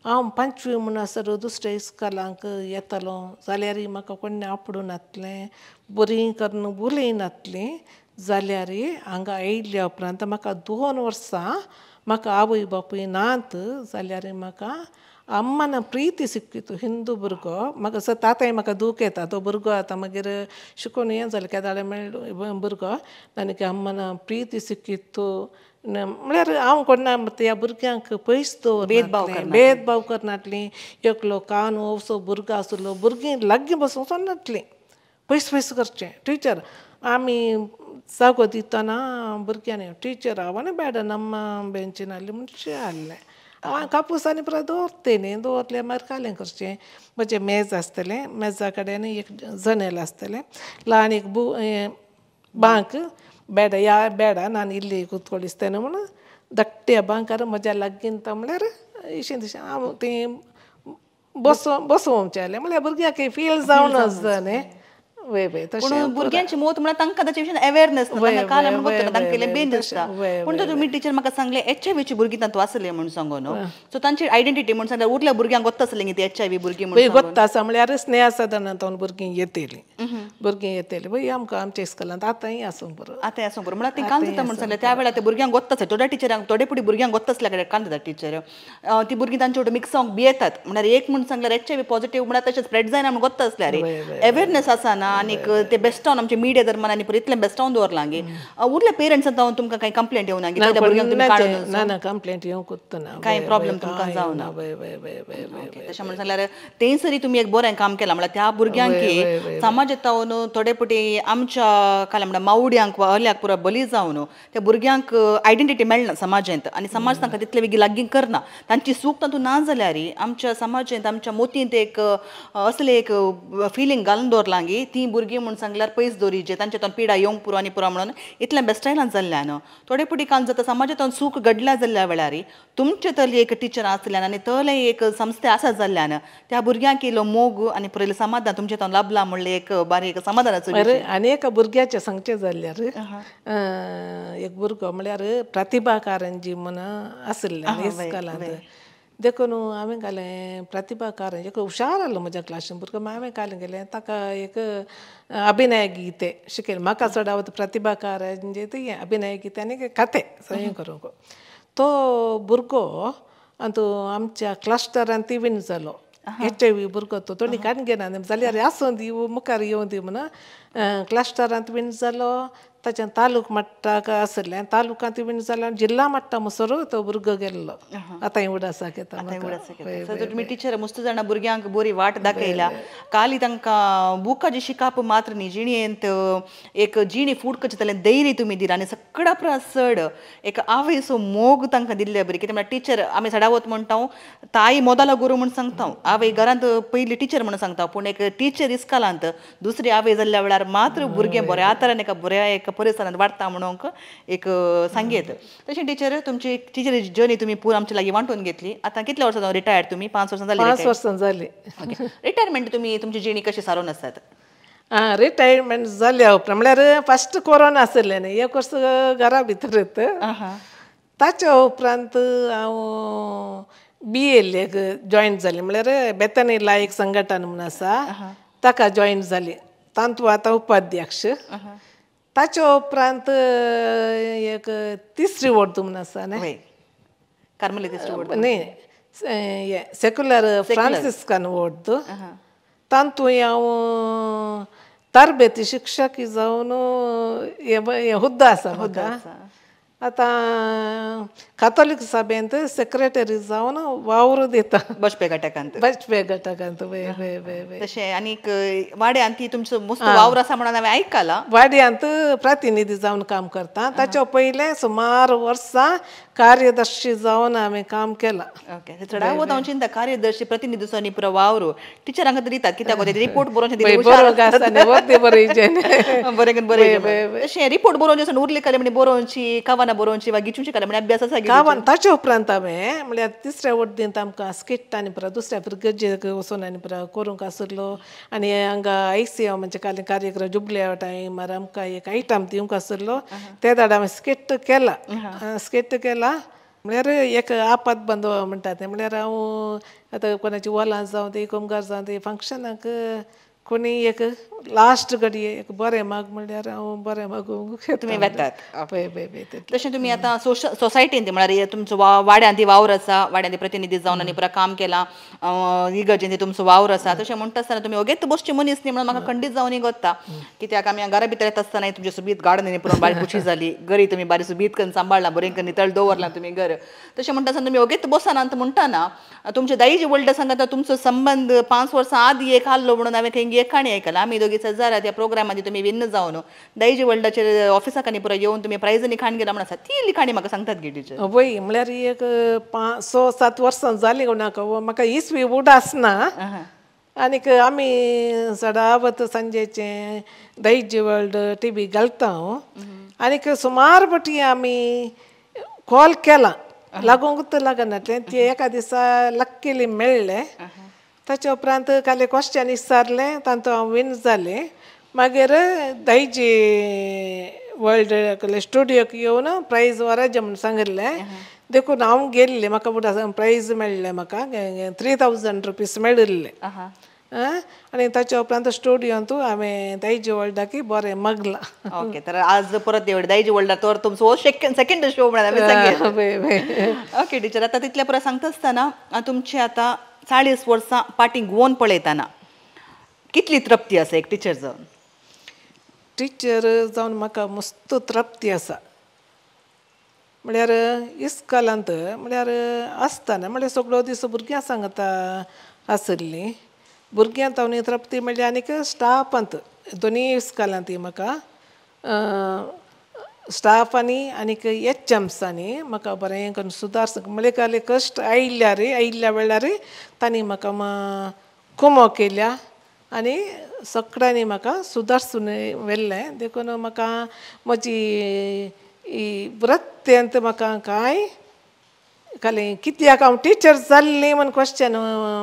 हांव 5वी म्हणसर दुसऱ्या इस्कॉलांक येतालो जाल्यार म्हाका कोण आपडूं नासलें बरीं करून उलयनासलीं जाल्यार हांगा आयिल्ल्या उपरांत म्हाका 2 वर्सां म्हाका आवय बापूय नात जाल्यार म्हाका अम्मान प्रिती सिक्कितो हिंदू भुरगो म्हाका सत आतांय म्हाका दूख येता तो भुरगो आतां मागीर शिकोवन हें जालें केदाळे मेळ्ळो भुरगो आनी अम्मान प्रिती सिक्कितो म्हळ्यार हांव कोणा त्या भुरग्यांक पयस दवर भेदभाव करनासलीं. एकलो कान असो भुरगो आसलो भुरगीं लागीं बसूंक सोडनासलीं पयस पयस करचें. टिचर आमी जागो दितना भुरग्यांनी टिचर हांव बेड नम्म बेंचीन म्हणचे आहलें हांव कापूस आनी पुरो दवरते न्ही दवरलें मागीर कालें करचें म्हजें मेज आसतलें मेजा कडेन एक जनेल आसतलें ल्हान एक बांक बेड ह्या बेडान आनी इल्ली कुतकोळिसतलें म्हणून धाकट्या बांकार म्हज्या लागीं म्हळ्यार इशें तशें हांव ती बसोवचें आहलें म्हळ्यार भुरग्यांक फील जावन आसता न्ही वय वय. पूण भुरग्यांची मत म्हळ्यार तांकां ताचे विशीं अवेरनेस ना तांकां काल म्हणून गोत्ता तांकां इल्लें बेन दिसता. पूण तुमी टिचर म्हाका सांगलें एच I व्हीची भुरगीं तातूंत आसलें म्हणून सांगो न्हू सो तांची आयडेंटिटी म्हणून सांगल्यार उरल्या भुरग्यांक गोत्ता आसलें की ती एच I V भुरगीं म्हणून गोत्ता आसा म्हळ्यार स्नेहा सदनांत भुरगीं येतलीं भुरगीं येतलीं वय आमकां आमच्या इस्कॉलांत आतांय आसूंक बरो आतांय आसूंक बरो म्हळ्यार ती कान जाता म्हणून सांगलें त्या वेळार ते भुरग्यांक गोत्ता आसता थोड्या टिचरांक थोडे फुडें भुरग्यांक गोत्ता आसल्या कडेन कान जाता टिचर ती भुरगीं तांचे वटेन मिक्स जावंक भियेतात म्हळ्यार एक म्हणून सांगल्यार एच I V positive म्हळ्यार तशें स्प्रेड जायना म्हणून गोत्ता आसल्यार अवेरनेस आसा ना आनीक ते बेस्टावन आमचे मिडिया दरम्यान आनी इतलें बेस्टावन दवरलां गे उरल्या पेरंट्सान जावन तुमकां कांय कंप्लेंट येवना गे ना ना कंप्लेंट येवंक ना कांय प्रॉब्लम तुमकां जावना. तशें म्हणून सांगल्यार तें सरी तुमी एक बरें काम केलां म्हळ्यार त्या भुरग्यांक समाजांत थोडे पटी आमच्या काल म्हणल्यार मावड्यांक वा अल्याक पुरो बली जावन त्या भुरग्यांक आयडेंटिटी मेळना समाजांत आनी समाज तांकां तितले वेगळी लागीं करना तांची सूख तातूंत ना जाल्यार आमच्या समाजांत आमच्या मोतींत एक असलें एक फिलींग घालून दवरलां गे ती भुरगीं म्हूण सांगल्यार पयस दवरिचे तांच्या तातूंत पिडा येवंक पुरो आनी पुरो म्हणून इतलें बेस्टायलां जाल्ल्यान थोडे पटी काल जाता समाजांत सूख घडल्या जाल्ल्या वेळार तुमचे तले एक टिचर आसल्यान आनी तले एक संस्था आसा जाल्ल्यान त्या भुरग्यांक इल्लो मोग आनी पुरो समाधान तुमचे तातूंत लाभला म्हणलें एक बारीक समाधानाचो. आनी एका भुरग्याचें सांगचें जाल्यार एक भुरगो म्हळ्यार प्रतिभा कारंजी म्हूण आशिल्लें इस्कॉलांत देखून हांवें घालें प्रतिभा कारंजी एक हुशार आहलो म्हज्या क्लासीन भुरगो मागीर हांवें घालें गेलें ताका एक अभिनय गीते शिकयलें म्हाका चडावत प्रतिभा कारंजी ती अभिनय गीते आनी कथे सगळें करूंक तो भुरगो आनी आमच्या क्लस्टरान ती विन जालो एच I V भुरगो तो तोणी काडून घेना जाल्यार आसूं दी मुखार येवं दी म्हणून क्लस्टरांत विन जालो ताच्या तालूक मट्टाक आशिल्लें तालुकांत विन जालो जिल्ला मट्टा म्हणसर तो भुरगो गेल्लो आतां उडासाक येता. तुमी टिचर मस्त जाणां भुरग्यांक बरी वाट दाखयल्या काली तांकां बुकाची शिकाप मात्र न्ही जिणेंत एक जिणी फूड करचें जाल्यार धैर्य तुमी दिलां आनी सगळ्या परस चड एक आवयचो मोग तांकां दिल्ले बरी कितें म्हळ्यार टिचर आमी सडावत म्हणटा ताई मोदालो गुरू म्हूण सांगता आवय घरांत पयली टिचर म्हणून सांगता पूण एक टिचर इस्कॉलांत दुसरी आवय जाल्ल्या वेळार मात्र भुरगें बऱ्या तरेन एका बऱ्या एक परिसरांत वाडटा म्हणूंक एक सांगयेत. तशें टिचर तुमची टिचर जर्नी तुमी पूर आमच्या लागीं वांटून घेतली. आतां कितल्या वर्सां जावन रिटायर्ड तुमी? 5 वर्सां जालीं. 5 वर्सां जालीं. रिटायरमेंट तुमी तुमची जिणी कशी सारोवन आसात? आं रिटायरमेंट जाल्या उपरांत म्हळ्यार फस्ट कोरोना आशिल्लें न्ही एक वर्स घरा भितर ताच्या उपरांत हांव बी एल एक जॉयन जालें म्हळ्यार बेतनी लायक संघटन म्हूण आसा ताका जॉयन जालें तातूंत आतां उपाध्यक्ष. ताच्या उपरांत एक तिसरी वॉर्ड म्हूण आसा न्ही कार्मली तिसरी वॉर्ड न्ही सेक्युलर फ्रांसिस्कन वॉर्ड तातूंत हांव तरबेती शिक्षक जावन हें हुद्दो आसा म्हाका. आतां कातोलीक सभेंत सेक्रेटरी जावन वावर दिता बजपे घटकांत बजपे घटकांत वय वय वय वय. तशें आनीक वाड्यांत ती तुमचो मस्त वावर आसा म्हणून हांवें आयकलां. वाड्यांत प्रतिनिधी जावन काम करता. ताच्या पयलें सुमार वर्सां कार्यदर्शी जावन हांवें काम केलां. ओके चडावत हांव चिंता कार्यदर्शी प्रतिनिधीचो न्ही पुरो वावर टिचरांक दितात कित्याक रिपोर्ट बरोवचें बरें बरें तशें रिपोर्ट बरोवचें उरले कले म्हणजे बरोवची कवनां बरोवची वा गिचूची कला म्हणजे अभ्यास आसा. कवन ताच्या उपरांत हांवें म्हळ्यार तिसऱ्या वड्डींत आमकां स्किट आनी पुरो दुसऱ्या फिरगर्जेक वचून आनी पुरो करूंक आसलो आनी हांगा आयसीएम म्हणजे कार्यक्रम जुबल्या टायमार आमकां एक आयटम दिवंक आसलो ते दाड हांवें स्किट केला. स्किट केला म्हळ्यार एक आपात बांदव म्हणटा तें म्हळ्यार हांव आतां कोणाची वोलां जावं ती कोमगार जावं ती फंक्शनाक कोणी एक लास्ट घडये एक बरें माग म्हणल्यार हांव बरें मागूंक तुमी वेतात. पळय पळय पळय. तशें तुमी आतां सोसायटीन म्हळ्यार तुमचो वाड्यांत वावर आसा वाड्यांत प्रतिनिधी जावन आनी पुरो काम केलां इगर्जेंत तुमचो वावर आसा तशें म्हणटा आसतना तुमी ओगेच बसचे मनीस न्ही म्हणून म्हाका खंडीत जावन गोत्ता कित्याक आमी घरा भितर येता आसतना तुमचे सुबीत गार्डन पुरो बारीक खुशी जाली घरी तुमी बारीक सुबीत करून सांबाळ्ळां बरें करून नितळ दवरलां तुमी घर. तशें म्हणटा आसतना तुमी ओगेच बसनात म्हणटाना तुमचे दाईजी वर्ल्ड सांगता तुमचो संबंद 5 वर्सां आदी एक आहलो म्हणून हांवें खंय एक काणी आयकलां. आमी दोगी सजारा त्या प्रोग्रामांत तुमी विन्न जावन दाईजी वर्ल्डाचेर ऑफिसाक आनी पुरो येवन तुमी प्रायज लिखाण गेला म्हणून आसा ती लिखाणी म्हाका सांगतात गे टिचर. वय म्हळ्यार एक 5, 6, 7 वर्सां जालीं कोणाक म्हाका इसवी उडास ना आनीक आमी सदावत सांजेचें दायजी वर्ल्ड टी व्ही घालता हांव आनीक सुमार पटी आमी कॉल केला लागूंक लागनातलें ते एका दिसा लक्कीली मेळ्ळें. ताच्या उपरांत काल क्वेश्चन विचारलें तातूंत हांव विन जालें. मागीर दायजी वर्ल्ड स्टुडियोक येवन प्रायज व्हराचें म्हूण सांगिल्लें देखून हांव गेल्लें म्हाका फुडें प्रायज मेळ्ळें म्हाका 3000 रुपीज मेळिल्ले. आनी ताच्या उपरांत स्टुडियोंत हांवें दायजी वर्ल्डाक बरें मागलां. ओके तर आज परत देवड दायजी वर्ल्डाक तर तुमचो सेकंड शो म्हणून. ओके टिचर आतां तितलें परत सांगता आसतना तुमचें आतां 40 वर्सां पाटी गोवन पळयतना कितली तृप्ती आसा एक टिचर जावन? टिचर जावन म्हाका मस्त तृप्ती आसा. म्हळ्यार इस्कॉलांत म्हळ्यार आसतना म्हळ्यार सगळो दीस भुरग्यां सांगता आशिल्लीं भुरग्यांत हांव तृप्ती मेळ्ळी आनीक स्टाफांत दोनीय इस्कॉलांत म्हाका स्टाफ आनी आनीक एच एम्सांनी म्हाका बरें करून सुदारस म्हळ्यार काले कश्ट आयिल्ल्या रे आयिल्ल्या वेळार तांणी म्हाका कुमो केल्या आनी सगळ्यांनी म्हाका सुदारसून व्हेल्लें देखून म्हाका म्हजी ही वृत्तेंत म्हाका कांय खाली कित्याक हांव टिचर जाल्ली म्हूण क्वेश्चन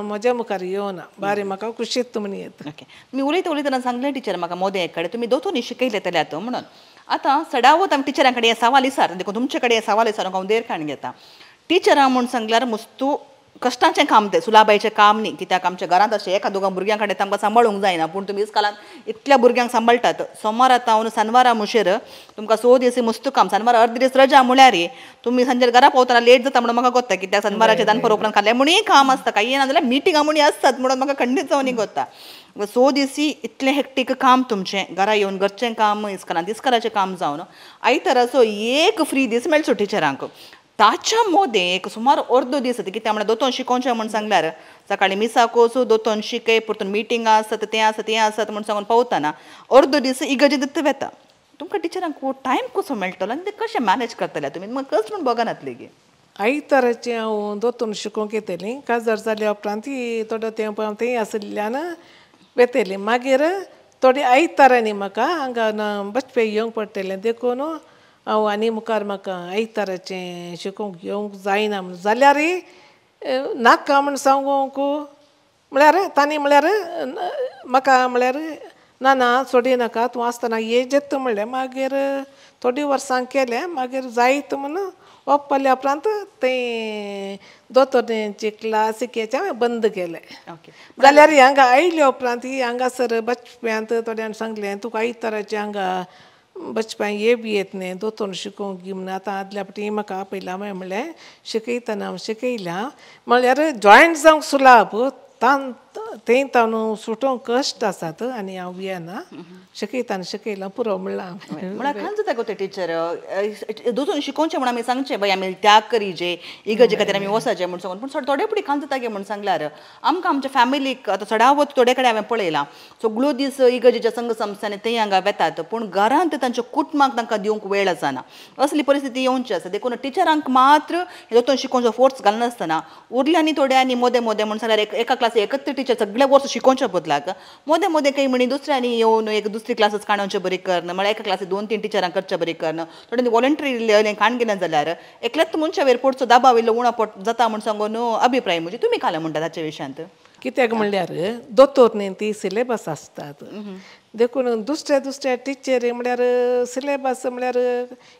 म्हज्या मुखार येवना बारी म्हाका खुशीत म्हूण येता. ओके तुमी उलयता उलयतना सांगलें टिचर म्हाका मोदें एक कडेन तुमी दोतोनी शिकयले जाल्यार म्हणून आतां सडावत आमी टिचरां कडेन हें सवाल विचार देखून तुमचे कडेन हें सवाल विचारूंक हांव देर काण घेता. टिचरां म्हूण सांगल्यार मुस्तू कश्टाचें काम तें सुलाबायचें काम न्ही कित्याक आमच्या घरांत अशें एका दोगां भुरग्यां कडेन तांकां सांबाळूंक जायना पूण तुमी इस्कॉलांत इतल्या भुरग्यांक सांबाळटात सोमारा तावन सानवारा मुशेर तुमकां 6 दीस मुस्तू काम सानवारा अर्द दीस रजा म्हळ्यार तुमी सांजेर घरा पावतना लेट जाता म्हणून म्हाका गोत्ता कित्याक सानवाराचें दनपार उपरांत खाल्लें म्हणूय काम आसता कांय येना जाल्यार मिटिंगां म्हणूय आसतात म्हणून म्हाका खंडीत जावन गोत्ता. 6 दिसी इतलें हेक्टीक काम तुमचें घरा येवन घरचें काम इस्कॉलांत इस्कॉलाचें काम जावन आयताराचो एक फ्री दीस मेळचो टिचरांक ताच्या मोदें एक सुमार अर्दो दीस कित्याक म्हळ्यार दोतोन शिकोवचें म्हूण सांगल्यार सकाळीं मिसाक वचूं दोतोन शिकय परतून मिटिंगां आसत तें आसत तें आसत म्हूण सांगून पावतना अर्दो दीस इगर्जेंत वता. तुमकां टिचरांक टायम कसो मेळटलो आनी ते कशें मॅनेज करतले तुमी म्हाका कस्ट म्हूण बगनातली गे? आयताराचें हांव दोतोन शिकोवंक येतलीं काजार जाल्या उपरांत थोडो तेंप हांव थंय आशिल्ल्यान वेतली मागीर थोडी आयतारांनी म्हाका हांगा बचपे येवंक पडटलें देखून हांव आनी मुखार म्हाका आयताराचें शिकोवंक येवंक जायना म्हूण जाल्यारय नाका म्हूण सांगूंक म्हळ्यार तांणी म्हळ्यार म्हाका म्हळ्यार ना ना सोडी नाका तूं आसतना येजेत म्हणलें. मागीर थोडी वर्सां केलें मागीर जायत म्हूण ओपल्या उपरांत तें दोतोरांची क्लास केचें हांवें बंद केलें. ओके जाल्यार हांगा आयल्या उपरांत हांगासर बचप्यांत थोड्यांनी सांगलें तुका आयताराचें हांगा बचप्यां ये बी येत न्ही दोतोर शिकोवंक गी म्हणून आतां आदल्या फावटी म्हाका आपयलां हांवें म्हणलें शिकयतना हांव शिकयलां म्हळ्यार जॉयंट जावंक सुलाभ तान थंय ताणू सुटोवंक कश्ट आसात आनी हांव येना शिकयतना शिकयलां पुरो म्हणलां म्हळ्यार खाल जाता गो ते टिचर दोतोर शिकोवचें म्हूण आमी सांगचें बाय आमी त्याग करीजे इगर्जे खातीर आमी वचचें म्हूण सांगून पूण थोडे फुडें खाल जाता गे म्हूण सांगल्यार आमकां आमच्या फॅमिलीक आतां चडावत थोडे कडेन हांवें पळयलां सगळ्यो दीस इगर्जेच्या संघ संस्थांनी ते हांगा वेतात पूण घरांत तांच्या कुटुंबाक तांकां दिवंक वेळ आसना असली परिस्थिती येवची आसा देखून टिचरांक मात्र दोतोर शिकोवचो फोर्स घालनासतना उरल्यांनी थोड्यांनी मोदें मोदें म्हूण सांगल्यार एका क्लासी एकत्र टिचर सगळे वर्स शिकोवच्या बदलाक मोदें मोदें काही म्हणी दुसऱ्यांनी येवन एक दुसरी क्लासीस काडोवचे बरी करण म्हळ्यार एका क्लासी 2-3 टिचरांक करचे बरी करण थोड्यांनी वॉलंटरी काण गेलें जाल्यार एकल्याच मनशा वयर पडचो दबाव इल्लो उणो पड जाता म्हूण सांगून अभिप्राय म्हणजे तुमी काल म्हणटा ताच्या विशयांत कित्याक म्हणल्यार दोतोर न्ही ती सिलेबस आसतात देखून दुसऱ्या दुसऱ्या टिचरी म्हळ्यार सिलेबस म्हळ्यार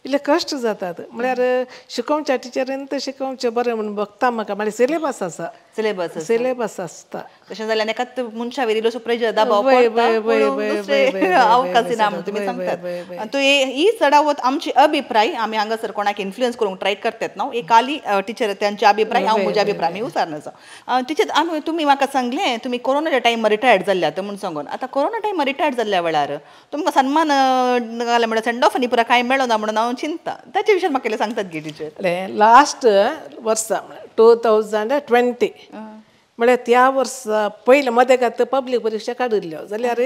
इल्ले कश्ट जातात म्हळ्यार शिकोवच्या टिचरीन तें शिकोवचें बरें म्हणून बघता म्हाका म्हळ्यार सिलेबस आसा सिलेबस सिलेबस आसता तशें जाल्यार एकाच मनशा वयर इल्लोसो प्रेशर दबाव पडटा दुसरे अवकाश ना म्हणून तुमी सांगतात तो ही चडावत आमची अभिप्राय आमी हांगासर कोणाक इन्फ्लुयन्स करूंक ट्राय करतात न्हू एक आली टिचर त्यांचे अभिप्राय हांव म्हज्या अभिप्राय आमी विचारना आसा टिचर आमी तुमी म्हाका सांगलें तुमी कोरोनाच्या टायमार रिटायर्ड जाल्ल्यात म्हूण सांगून आतां कोरोना टायमार रिटायर्ड जाल्ल्या वेळार तुमकां सन्मान घालें म्हळ्यार सेंड ऑफ आनी पुरा कांय मेळना म्हणून हांव चिंता ताचे विशयान म्हाका सांगतात गे टिचर लास्ट वर्सा 2020 म्हळ्यार त्या वर्सा पयलें मदें पब्लीक परिक्षा काडिल्ल्यो जाल्यार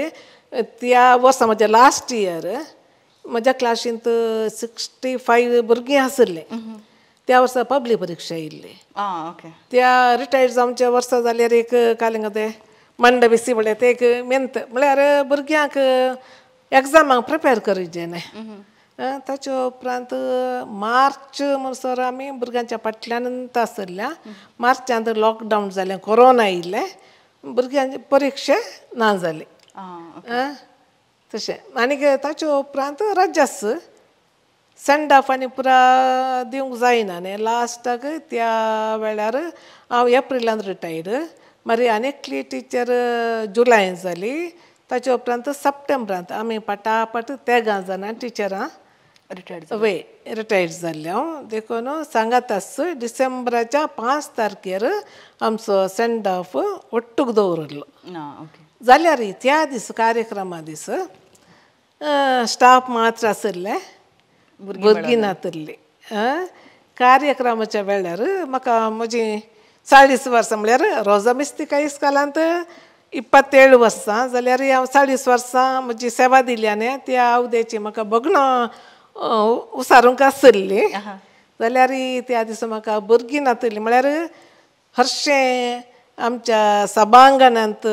त्या वर्सा म्हज्या लास्ट इयर म्हज्या क्लासींत 65 भुरगीं आशिल्लीं त्या वर्सा पब्लीक परिक्षा येयल्ली त्या रिटायर्ड जावच्या वर्सा जाल्यार एक कालिंग तें मंडप बिसी म्हळ्यार ते एक मेंत म्हळ्यार भुरग्यांक एग्जामाक प्रिपेर करीजे न्ही ताचे उपरांत मार्च म्हणसर आमी भुरग्यांच्या फाटल्यान आशिल्ल्या मार्चांत लॉकडावन जालें कोरोना येयलें भुरग्यांची परिक्षा ना जाली तशें आनीक ताचे उपरांत रजास सेंड ऑफ आनी पुरा दिवंक जायना न्ही लास्टाक त्या वेळार हांव एप्रिलान रिटायर्ड मागीर आनी एकली टिचर जुलयान जाली ताचे उपरांत सप्टेंबरांत आमी पटापट तेगां जाणां टिचरां रिटायर्ड वय रिटायर्ड जाल्लें हांव देखून सांगात आस डिसेंबराच्या 5 तारखेर आमचो सेंड ऑफ ಒಟ್ಟುಗ್ दवरिल्लो जाल्यार त्या दीस कार्यक्रमा दीस स्टाफ मात्र आशिल्ले भुरगीं नातिल्ली कार्यक्रमाच्या वेळार म्हाका म्हजी 40 वर्सां म्हळ्यार रोजा मिस्तिका इस्कोलांत 27 वर्सां जाल्यार हांव 40 वर्सां म्हजी सेवा दिली आनी त्या आवद्याची म्हाका भगणां उसारूंक आशिल्ली जाल्यार त्या दिसा म्हाका भुरगीं नातिल्ली म्हळ्यार हरशें आमच्या सभांगणांत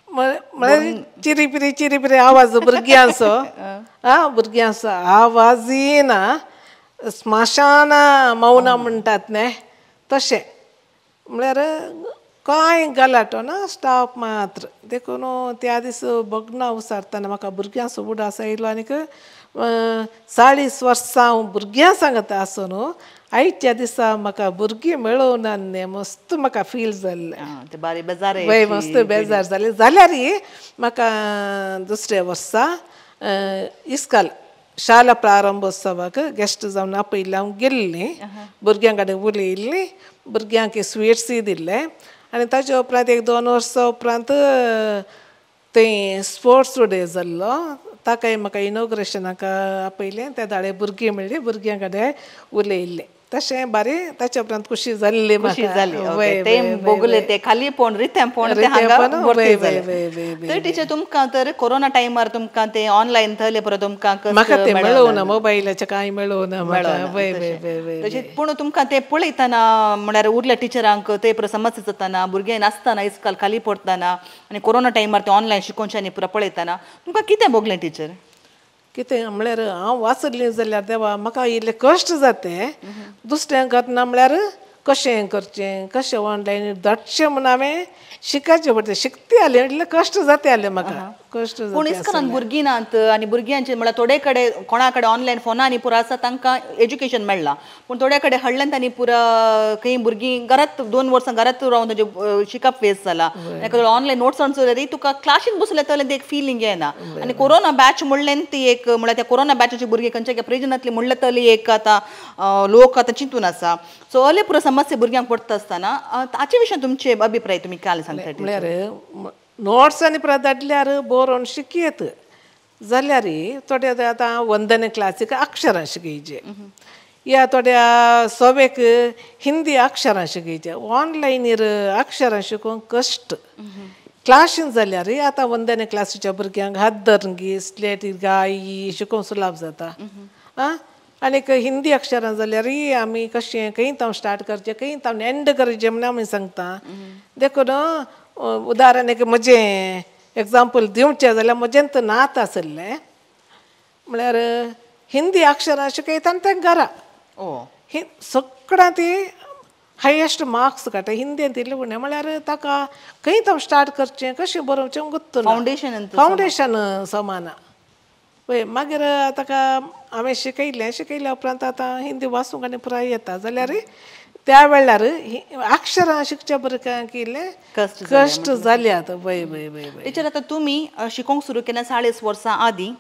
म्हळ्यार चिरीपिरी चिरीपिरी आवाज भुरग्यांचो आं भुरग्यांचो आवाज येना स्मशाना मौना म्हणटात न्ही तशें म्हळ्यार कांय गलाटो ना स्टाफ मात्र देखून त्या दीस भगणां उसारतना म्हाका भुरग्यांचो उडास आयलो आनीक 40 वर्सां हांव भुरग्यां सांगता आसून आयच्या दिसा म्हाका भुरगीं मेळोवना न्ही मस्त म्हाका फील जाल्लें वय मस्त बेजार जालें जाल्यार म्हाका दुसऱ्या वर्सा इस्काल शाळा प्रारंभोत्सवाक गेस्ट जावन आपयल्लें हांव गेल्लीं भुरग्यां कडेन उलयल्लीं भुरग्यांक स्विट्सूय दिल्ले आनी ताचे उपरांत 1-2 वर्सां उपरांत थंय स्पोर्ट्स डे जाल्लो ताकाय म्हाका इनॉग्रेशनाक आपयलें त्या दाळे भुरगीं मेळ्ळीं भुरग्यां कडेन उलयल्लें तशें बारी ताच्या उपरांत खुशी जाल्ली खुशी जाली ते भोगले ते खालीपण रितेंपण ते हांगा भरती जालें तर टिचर तुमकां तर कोरोना टायमार तुमकां ते ऑनलायन थयले परत तुमकां म्हाका ते मेळोवना मोबायलाचें कांय मेळोवना तशें पूण तुमकां ते पळयतना म्हळ्यार उरल्या टिचरांक ते परत समस्या जाताना भुरगीं नासतना इस्काल खाली पडटना आनी कोरोना टायमार ते ऑनलायन शिकोवचें पुरा पळयतना तुमकां कितें भोगलें टिचर कितें म्हळ्यार हांव वाचल्लें जाल्यार देवा म्हाका इल्लें कश्ट जाते दुसऱ्यांक करना म्हळ्यार कशें करचें कशें ऑनलायन धाडचें म्हूण हांवें शिकाचें पडटा शिकते आलें इल्लें कश्ट जातालें म्हाका कश्ट. पूण इस्कॉलान भुरगीं नात आनी भुरग्यांचे म्हळ्यार थोडे कडेन कोणा कडेन ऑनलायन फोनांनी पुरो आसा तांकां एज्युकेशन मेळ्ळां, पूण थोड्या कडेन हडल्यान तांणी पुरा खंय भुरगीं घरात 2 वर्सां घरात रावन तांचें शिकप वेस्ट जालां. ऑनलायन नोट्स जाल्यार तुका क्लासीन बसले जाल्यार एक फिलींग येना. आनी कोरोना बॅच म्हणलें ती एक म्हळ्यार त्या कोरोना बॅचाची भुरगीं खंयच्या प्रेजनांतली म्हणलें तरी एक आतां लोक आतां चिंतून आसा. सो अले पुरो समस्या भुरग्यांक पडटा आसतना ताचे विशीं तुमचे अभिप्राय तुमी काल सांगता? म्हळ्यार नोट्स आनी परत धाडल्यार बरोवन शिकयत जाल्यार थोडे आतां वंदने क्लासीक अक्षरां शिकयचे या थोड्या सवेक हिंदी अक्षरां शिकयचे. ऑनलायनीर अक्षरां शिकोवंक कश्ट. क्लासीन जाल्यार आतां वंदने क्लासीच्या भुरग्यांक हात धरून स्लेट गाई शिकोवंक सुलाभ जाता. आं आनीक हिंदी अक्षरां जाल्यार आमी कशें खंय तावन स्टार्ट करचें खंय तावन एंड करचें म्हण आमी सांगता. देखून उदाहरण एक म्हजें एग्जाम्पल दिवचें जाल्यार म्हजें तर नात आसलें म्हळ्यार हिंदी अक्षरां शिकयता आनी तें घरा ही सगळ्यां ती हायेस्ट मार्क्स काडटा हिंदींत इल्लें उणें. म्हळ्यार ताका खंय तावन स्टार्ट करचें कशें बरोवचें गुत्त फावंडेशन फावंडेशन समाना. पळय मागीर ताका हांवें शिकयलें, शिकयल्या उपरांत आतां हिंदी वाचूंक आनी पुराय येता. जाल्यार त्या वेळार अक्षरां शिकच्या भुरग्यांक इल्लें कश्ट जाल्यात. वय वय वय वय टिचर आतां तुमी शिकोवंक सुरू केलें 40 वर्सां आदीं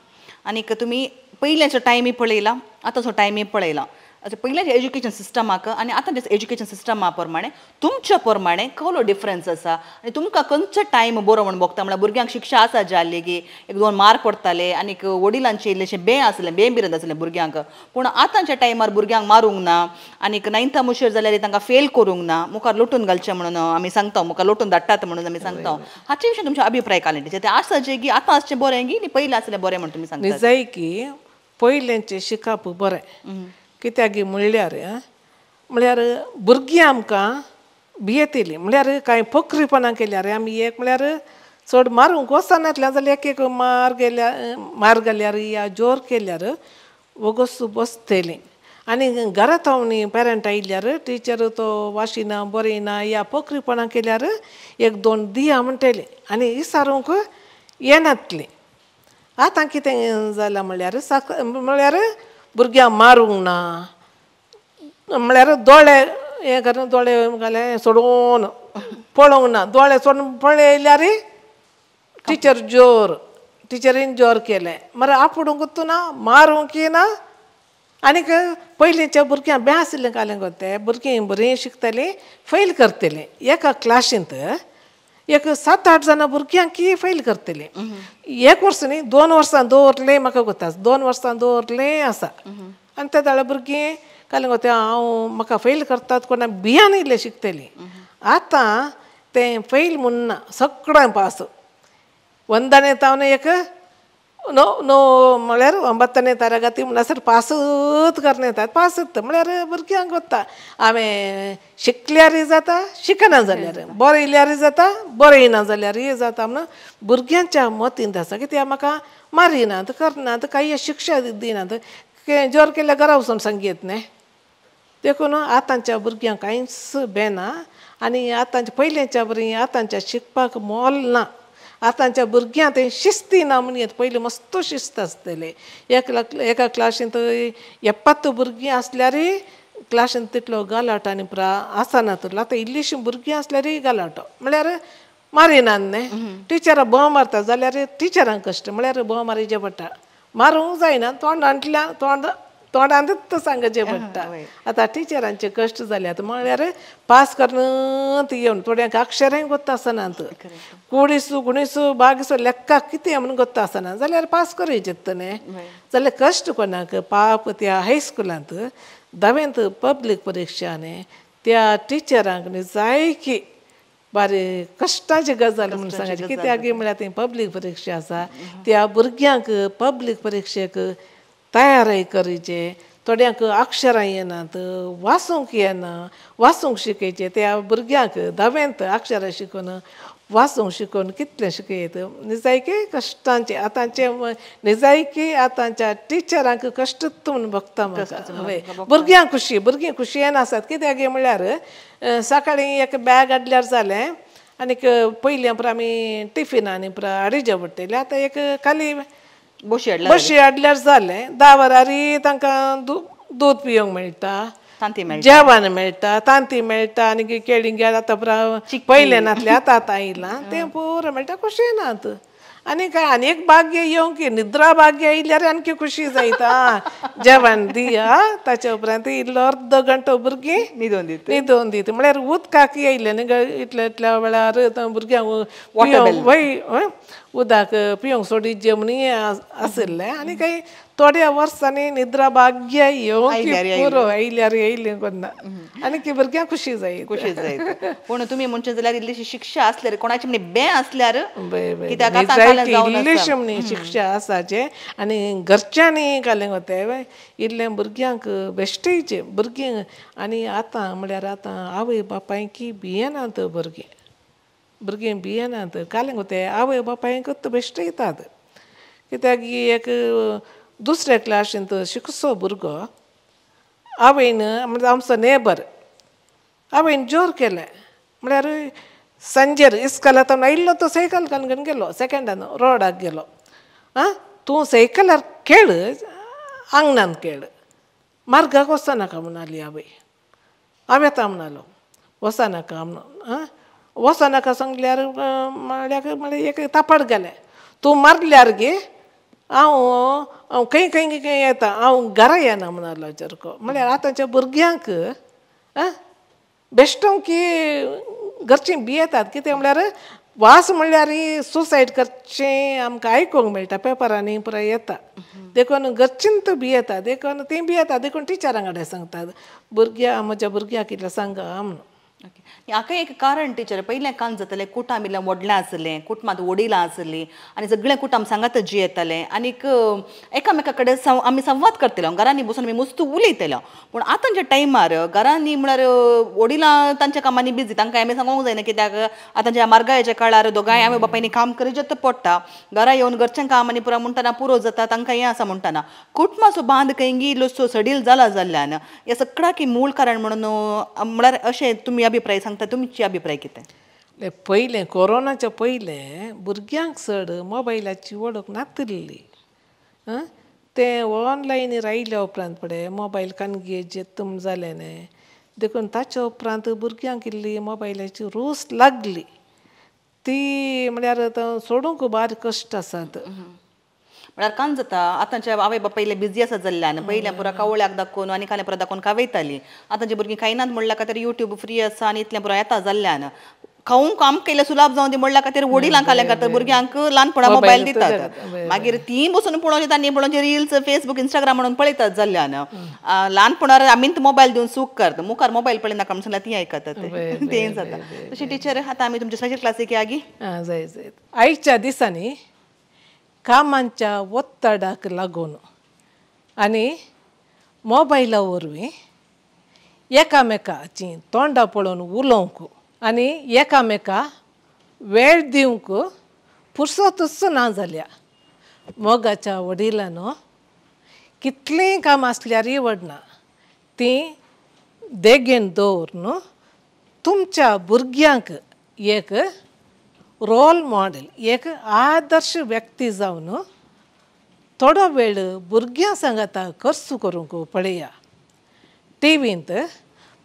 आनीक तुमी पयल्याचो टायमी पळयला आतांचो टायमी पळयला. पयल्याच्या एज्युकेशन सिस्टमाक आनी आतांच्या एज्युकेशन सिस्टमा प्रमाणे तुमच्या प्रमाणे कसलो डिफरन्स आसा आनी तुमकां खंयचो टायम बरो म्हूण भोगता? म्हळ्यार भुरग्यांक शिक्षा आसा जाल्ली की 1-2 मार्क पडटाले आनीक वडिलांचे इल्लेशें बें आसलें बें बिरंद आसलें भुरग्यांक, पूण आतांच्या टायमार भुरग्यांक मारूंक ना आनीक नायन्था मुशेर जाल्यार तांकां फेल करूंक ना, मुखार लोटून घालचें म्हणून आमी सांगता, मुखार लोटून धाडटात म्हणून आमी सांगता. हाचे विशीं तुमचे अभिप्राय काडले टिचर? तें आसा जें की आतां आसचें बरें की पयलीं आसलें बरें म्हूण तुमी सांगता? निजाय की पयलेंचें शिकप बरें कित्याक म्हणल्यार म्हळ्यार भुरगीं आमकां भियेतलीं. म्हळ्यार कांय पोखरीपणां केल्यार आमी एक म्हळ्यार चड मारूंक वचनातल्यार जाल्यार एक एक मार गेल्यार मार घाल्यार या जोर केल्यार वोगोस बसतलीं. आनी घरांत हांव पेरंट आयल्यार टिचर तो वाशिना बरयना या पोखरीपणां केल्यार 1-2 दिया म्हणटली आनी विचारूंक येनातलीं. आतां कितें जालां म्हणल्यार म्हळ्यार भुरग्यांक मारूंक ना म्हळ्यार दोळे हें करून दोळे घाले सोडून पळोवंक ना, दोळे सोडून पळयल्यार टिचर जोर टिचरीन जोर केलें मागीर आपोडूंक ना मारूंक ना. आनीक पयलींच्या भुरग्यांक बें आशिल्लें कालें गो ते भुरगीं बरीं शिकतलीं फेल करतलीं. एका क्लासींत एक 7-8 जाणां भुरग्यांक फेल करतलीं. 1 वर्स न्ही 2 वर्सां दवरलें म्हाका गोता 2 वर्सां दवरलें आसा. आनी ते जाल्यार भुरगीं कालें गो तें हांव म्हाका फेल करतात कोणा भियान इल्लें शिकतलीं. आतां तें फेल म्हूण ना सगळें पास. वंदने तावन एक णव णव म्हळ्यार 9 तरगती म्हणसर पासत करून येतात पासत म्हळ्यार भुरग्यांक वता हांवें शिकल्यारय जाता शिकना जाल्यार बरें येयल्यारय जाता बरें येना जाल्यारय जाता म्हणून भुरग्यांच्या मतींत आसा कित्याक म्हाका मारिनात करनात कांय शिक्षा दिनात जोर केल्यार घरा वचून सांगयत न्ही. देखून आतांच्या भुरग्यांक कांयच बेना आनी आतांच्या पयलींच्या बरी आतांच्या शिकपाक मोल ना. आतांच्या भुरग्यांक तें शिस्ती ना म्हणून येता. पयलीं मस्त शिस्त आसतलें. एका क्लासींत 70 भुरगीं आसल्यारय क्लासींत तितलो गलाटो आनी प्रा आसना तुरलो. आतां इल्लीशीं भुरगीं आसल्यारय गलाटो म्हळ्यार मारिनात न्ही. टिचरां बोव मारता जाल्यार टिचरांक कश्ट म्हळ्यार बोव मारिचें पडटा, मारूंक जायना तोंडांतल्यान तोंडांतच सांगचें पडटा. आतां टिचरांचे कश्ट जाल्यात म्हळ्यार पास करून येवन थोड्यांक अक्षरांय गोत्ता आसनात, कुडीसू गुणीसू बागीसू लेक्काक कितें म्हणून गोत्ता आसना जाल्यार पास करूं न्ही. जाल्यार कश्ट कोणाक पाप त्या हायस्कुलांत धावेंत पब्लीक परिक्षा न्ही त्या टिचरांक न्ही जाय की बारी कश्टाची गजाल म्हणून सांगायची. कित्याक म्हळ्यार ती पब्लीक परिक्षा आसा त्या भुरग्यांक पब्लीक परिक्षेक तयारय करचे, थोड्यांक अक्षरां येनात वाचूंक येना वाचूंक शिकयचें त्या भुरग्यांक धावेंत अक्षरां शिकून वाचूंक शिकून कितलें शिकयत निजायकी कश्टांचें आतांचें निजायकी आतांच्या टिचरांक कश्टूच म्हूण भोगता म्हाका. हय भुरग्यांक खुशी भुरगीं खुशयेन आसात. कित्याक म्हणल्यार सकाळीं एक बॅग हाडल्यार जालें आनीक पयलीं पुरा आमी टिफिनांनी पुरा हाडीजे पडटलें आतां एक खाली बशी हाडल्यार जालें 10 वरारी तांकां दूद पिवंक मेळटा जेवण मेळटा तांती मेळटा आनी केळीं घेत आतां पुरा पयलें नासलें आतां आतां आयलां तें पुरो मेळटा खुशी नात आनी काय आनी एक भाग्य येवंक निद्रा भाग्य आयल्यार आणखी खुशी जायता जेवण दिया ताच्या उपरांत इल्लो अर्द घंटो भुरगीं न्हिदोन दिता न्हिदोन दिता म्हळ्यार उदकाक येयलें न्ही इतल्या इतल्या वेळार भुरग्यांक वय उदक पिवंक सोडीत जेवण आशिल्लें आनी काही थोड्या वर्सांनी निद्रा भाग्य येवंक पुरो आयल्यार येयलें कोन्ना आनी की भुरग्यांक खुशी जायत खुशी जायत पूण तुमी म्हणचें जाल्यार इल्लीशी शिक्षा आसल्यार कोणाची म्हणी बें आसल्यार कित्याक इल्लीशी म्हणी शिक्षा आसाचें आनी घरच्यांनी घालें वता इल्लें भुरग्यांक बेश्टेचें भुरगीं आनी आतां म्हळ्यार आतां आवय बापायकी भियेनात भुरगीं भुरगीं भियेनात घालें वता आवय बापायकूच बेश्टे येतात कित्याक एक दुसऱ्या क्लासींत शिकचो भुरगो आवयन म्हणजे आमचो नेबर आवयन जोर केलें म्हळ्यार सांजेर इस्कॉलांत आयिल्लो तो सायकल घालून गेलो सेकेंडान रोडाक गेलो आं तूं सायकलार खेळ आंगणान खेळ मार्गाक वचनाका म्हणाली आवय हांव येता म्हणालो वचनाका म्हणून आं वचनाका सांगल्यार म्हळ्यार म्हळ्यार एक तापड गेलें तूं मारल्यार गे हांव हांव खंय खंय खंय येता हांव घरा येना म्हणालो सारको म्हळ्यार आतांच्या भुरग्यांक आं बेश्टो की घरचीं भियेतात कितें म्हळ्यार वास म्हणल्यार सुसायड करचें आमकां आयकूंक मेळटा पेपरांनी पुराय येता देखून घरचींत भियेता देखून तीं भियेता देखून टिचरां कडेन सांगतात भुरग्यां म्हज्या भुरग्यांक इतलें सांगा म्हणून. हाका एक कारण टिचर पयलें कान जातालें कुटाम इल्लें व्हडलें आसलें कुटुंबांत वडिलां आसलीं आनी सगळें कुटुंब सांगात जियेतालें आनीक एकामेका कडेन आमी संवाद करतले घरांनी बसून आमी मस्त उलयतले. पूण आतांच्या टायमार घरांनी म्हळ्यार वडिलां तांच्या कामांनी बिजी तांकां आमी सांगूंक जायना कित्याक आतांच्या मार्गायच्या काळार दोगांय आवय बापायनी काम करीत पडटा घरा येवन घरचें काम आनी पुरो म्हणटना पुरो जाता तांकां हें आसा म्हणटना कुटुंबाचो बांद खंय इल्लोसो सडील जाला जाल्ल्यान ह्या सगळ्याक मूळ कारण म्हणून म्हळ्यार अशें तुमी अभिप्राय सांगता तुमची अभिप्राय कितें? पयलें कोरोनाच्या पयलें भुरग्यांक चड मोबायलाची वळख नातिल्ली आं तें ऑनलायन आयल्या उपरांत पळय मोबायल कानगे जेतूम जालें न्ही देखून ताच्या उपरांत भुरग्यांक इल्ली मोबायलाची रूच लागली ती म्हळ्यार आतां सोडूंक बारीक कश्ट आसात. म्हळ्यार कान जाता आतांच्या आवय बापाय बिजी आसा जाल्ल्यान पयल्या पुरा कावळ्याक दाखोवन आनी काल्या पुरा दाखोवन खावयतालीं आतांची भुरगीं खायनात म्हणल्या खातीर युट्यूब फ्री आसा आनी इतलें पुरो येता जाल्ल्यान खावंक आमकां इल्लें सुलाभ जावन दी म्हणल्या खातीर वडिलांक खाल्या खातीर भुरग्यांक ल्हानपणा मोबायल दितात मागीर तीं बसून पळोवन तांणी पळोवन रिल्स फेसबूक इंस्टाग्राम म्हणून पळयतात जाल्ल्यान ल्हानपणार आमी मोबायल दिवन सूख करता मुखार मोबायल पळयनाका म्हणून सांगल्यार तीं आयकतात तें जाता. तशें टिचर आतां आमी तुमच्या स्पेशल क्लासीक यागी जाय जाय आयच्या दिसांनी कामांच्या ಒತ್ತಡಕ್ಕೆ लागून आनी मोबायला वरवीं एकामेकाचीं तोंडां पळोवन उलोवंक आनी एकामेका वेळ दिवंक पुरसतूच ना जाल्या. मोगाच्या वडिलांनो कितलींय कामां आसल्यारय व्हडना तीं देगेन दवरून तुमच्या भुरग्यांक एक रोल मॉडेल एक आदर्श व्यक्ती जावन थोडो वेळ भुरग्यां सांगाता खर्च करूंक पळया. टिवींत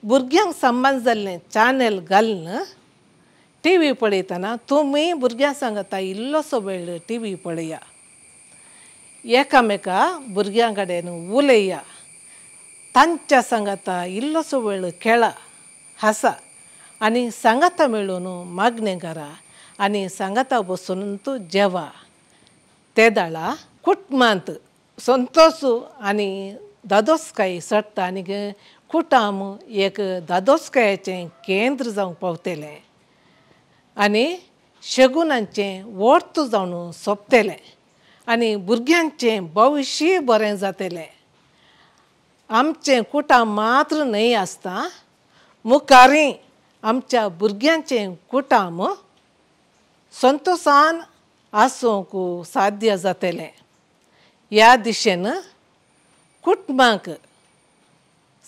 भुरग्यांक संबंद जाल्लें चॅनल घालून टिवी पळयतना तुमी भुरग्यां सांगाता इल्लोसो वेळ टिवी पळया एकामेका भुरग्यां कडेन उलया तांच्या सांगाता इल्लोसो वेळ खेळा हासा आनी सांगाता मेळून मागणें करा आनी सांगाता बसून तूं जेवा. ते दाळा कुटुंबांत संतोश आनी दादोसकाय चडटा आनी कुटुंब एक दादोसकायेचें केंद्र जावंक पावतलें आनी शगुनांचें वर्त जावन सोंपतलें आनी भुरग्यांचें भविश्य बरें जातलें. आमचें कुटुंब मात्र न्हय आसता मुखारी आमच्या भुरग्यांचें कुटुंब संतोशान आसूंक साध्य जातलें. ह्या दिशेन कुटुंबाक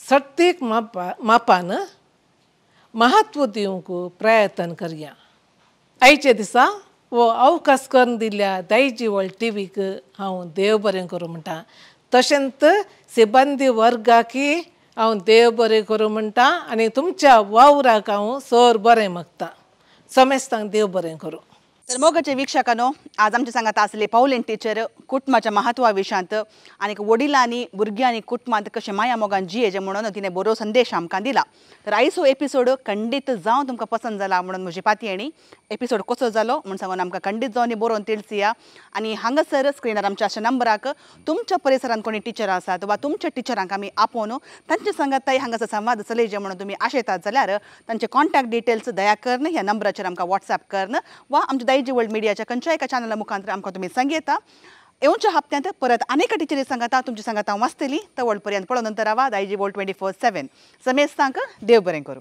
सटीक मापान महत्व दिवंक प्रयत्न करया. आयच्या दिसा हो अवकाश करून दिल्या दायजी वर्ल्ड टीव्हीक हांव देव बरें करूं म्हणटा. तशेंच सिबंदी वर्गाकी हांव देव बरें करूं म्हणटा आनी तुमच्या वावराक हांव सर बरें मागता. समेस्तांक देव बरें करूं. तर मोगाचे वीक्षकांनो, आज आमच्या सांगात आसले पावलीन टीचर कुटुंबाच्या महत्वा विशयांत आनी वडिलांनी भुरग्यांनी कुटुंबांत कशें माया मोगान जियेचें म्हणून तिणें बरो संदेश आमकां दिला. तर आयचो एपिसोड खंडीत जावन तुमकां पसंत जाला म्हणून म्हजी पातयेणी. एपिसोड कसो जालो म्हूण सांगून आमकां खंडीत जावन बरोवन तिळसिया. आनी हांगासर स्क्रिनार आमच्या अशा नंबराक तुमच्या परिसरांत कोणी टिचर आसात वा तुमच्या टिचरांक आमी आपोवन तांचे सांगाताय हांगासर संवाद चलयचे म्हणून तुमी आशेतात जाल्यार तांचे कॉन्टॅक्ट डिटेल्स दया करून ह्या नंबराचेर आमकां वॉट्सॅप करून वा आमच्या दायजी वर्ल्ड मिडियाच्या खंयच्या एका चॅनला मुखांतर आमकां तुमी सांगयता. येवच्या हप्त्यांत परत अनेक टिचरी सांगाता तुमची सांगाता हांव वाचतली. तवळ पर्यंत पळोवन नंतर रावा दायजी वर्ल्ड 24/7. समेस्तांक देव बरें करूं.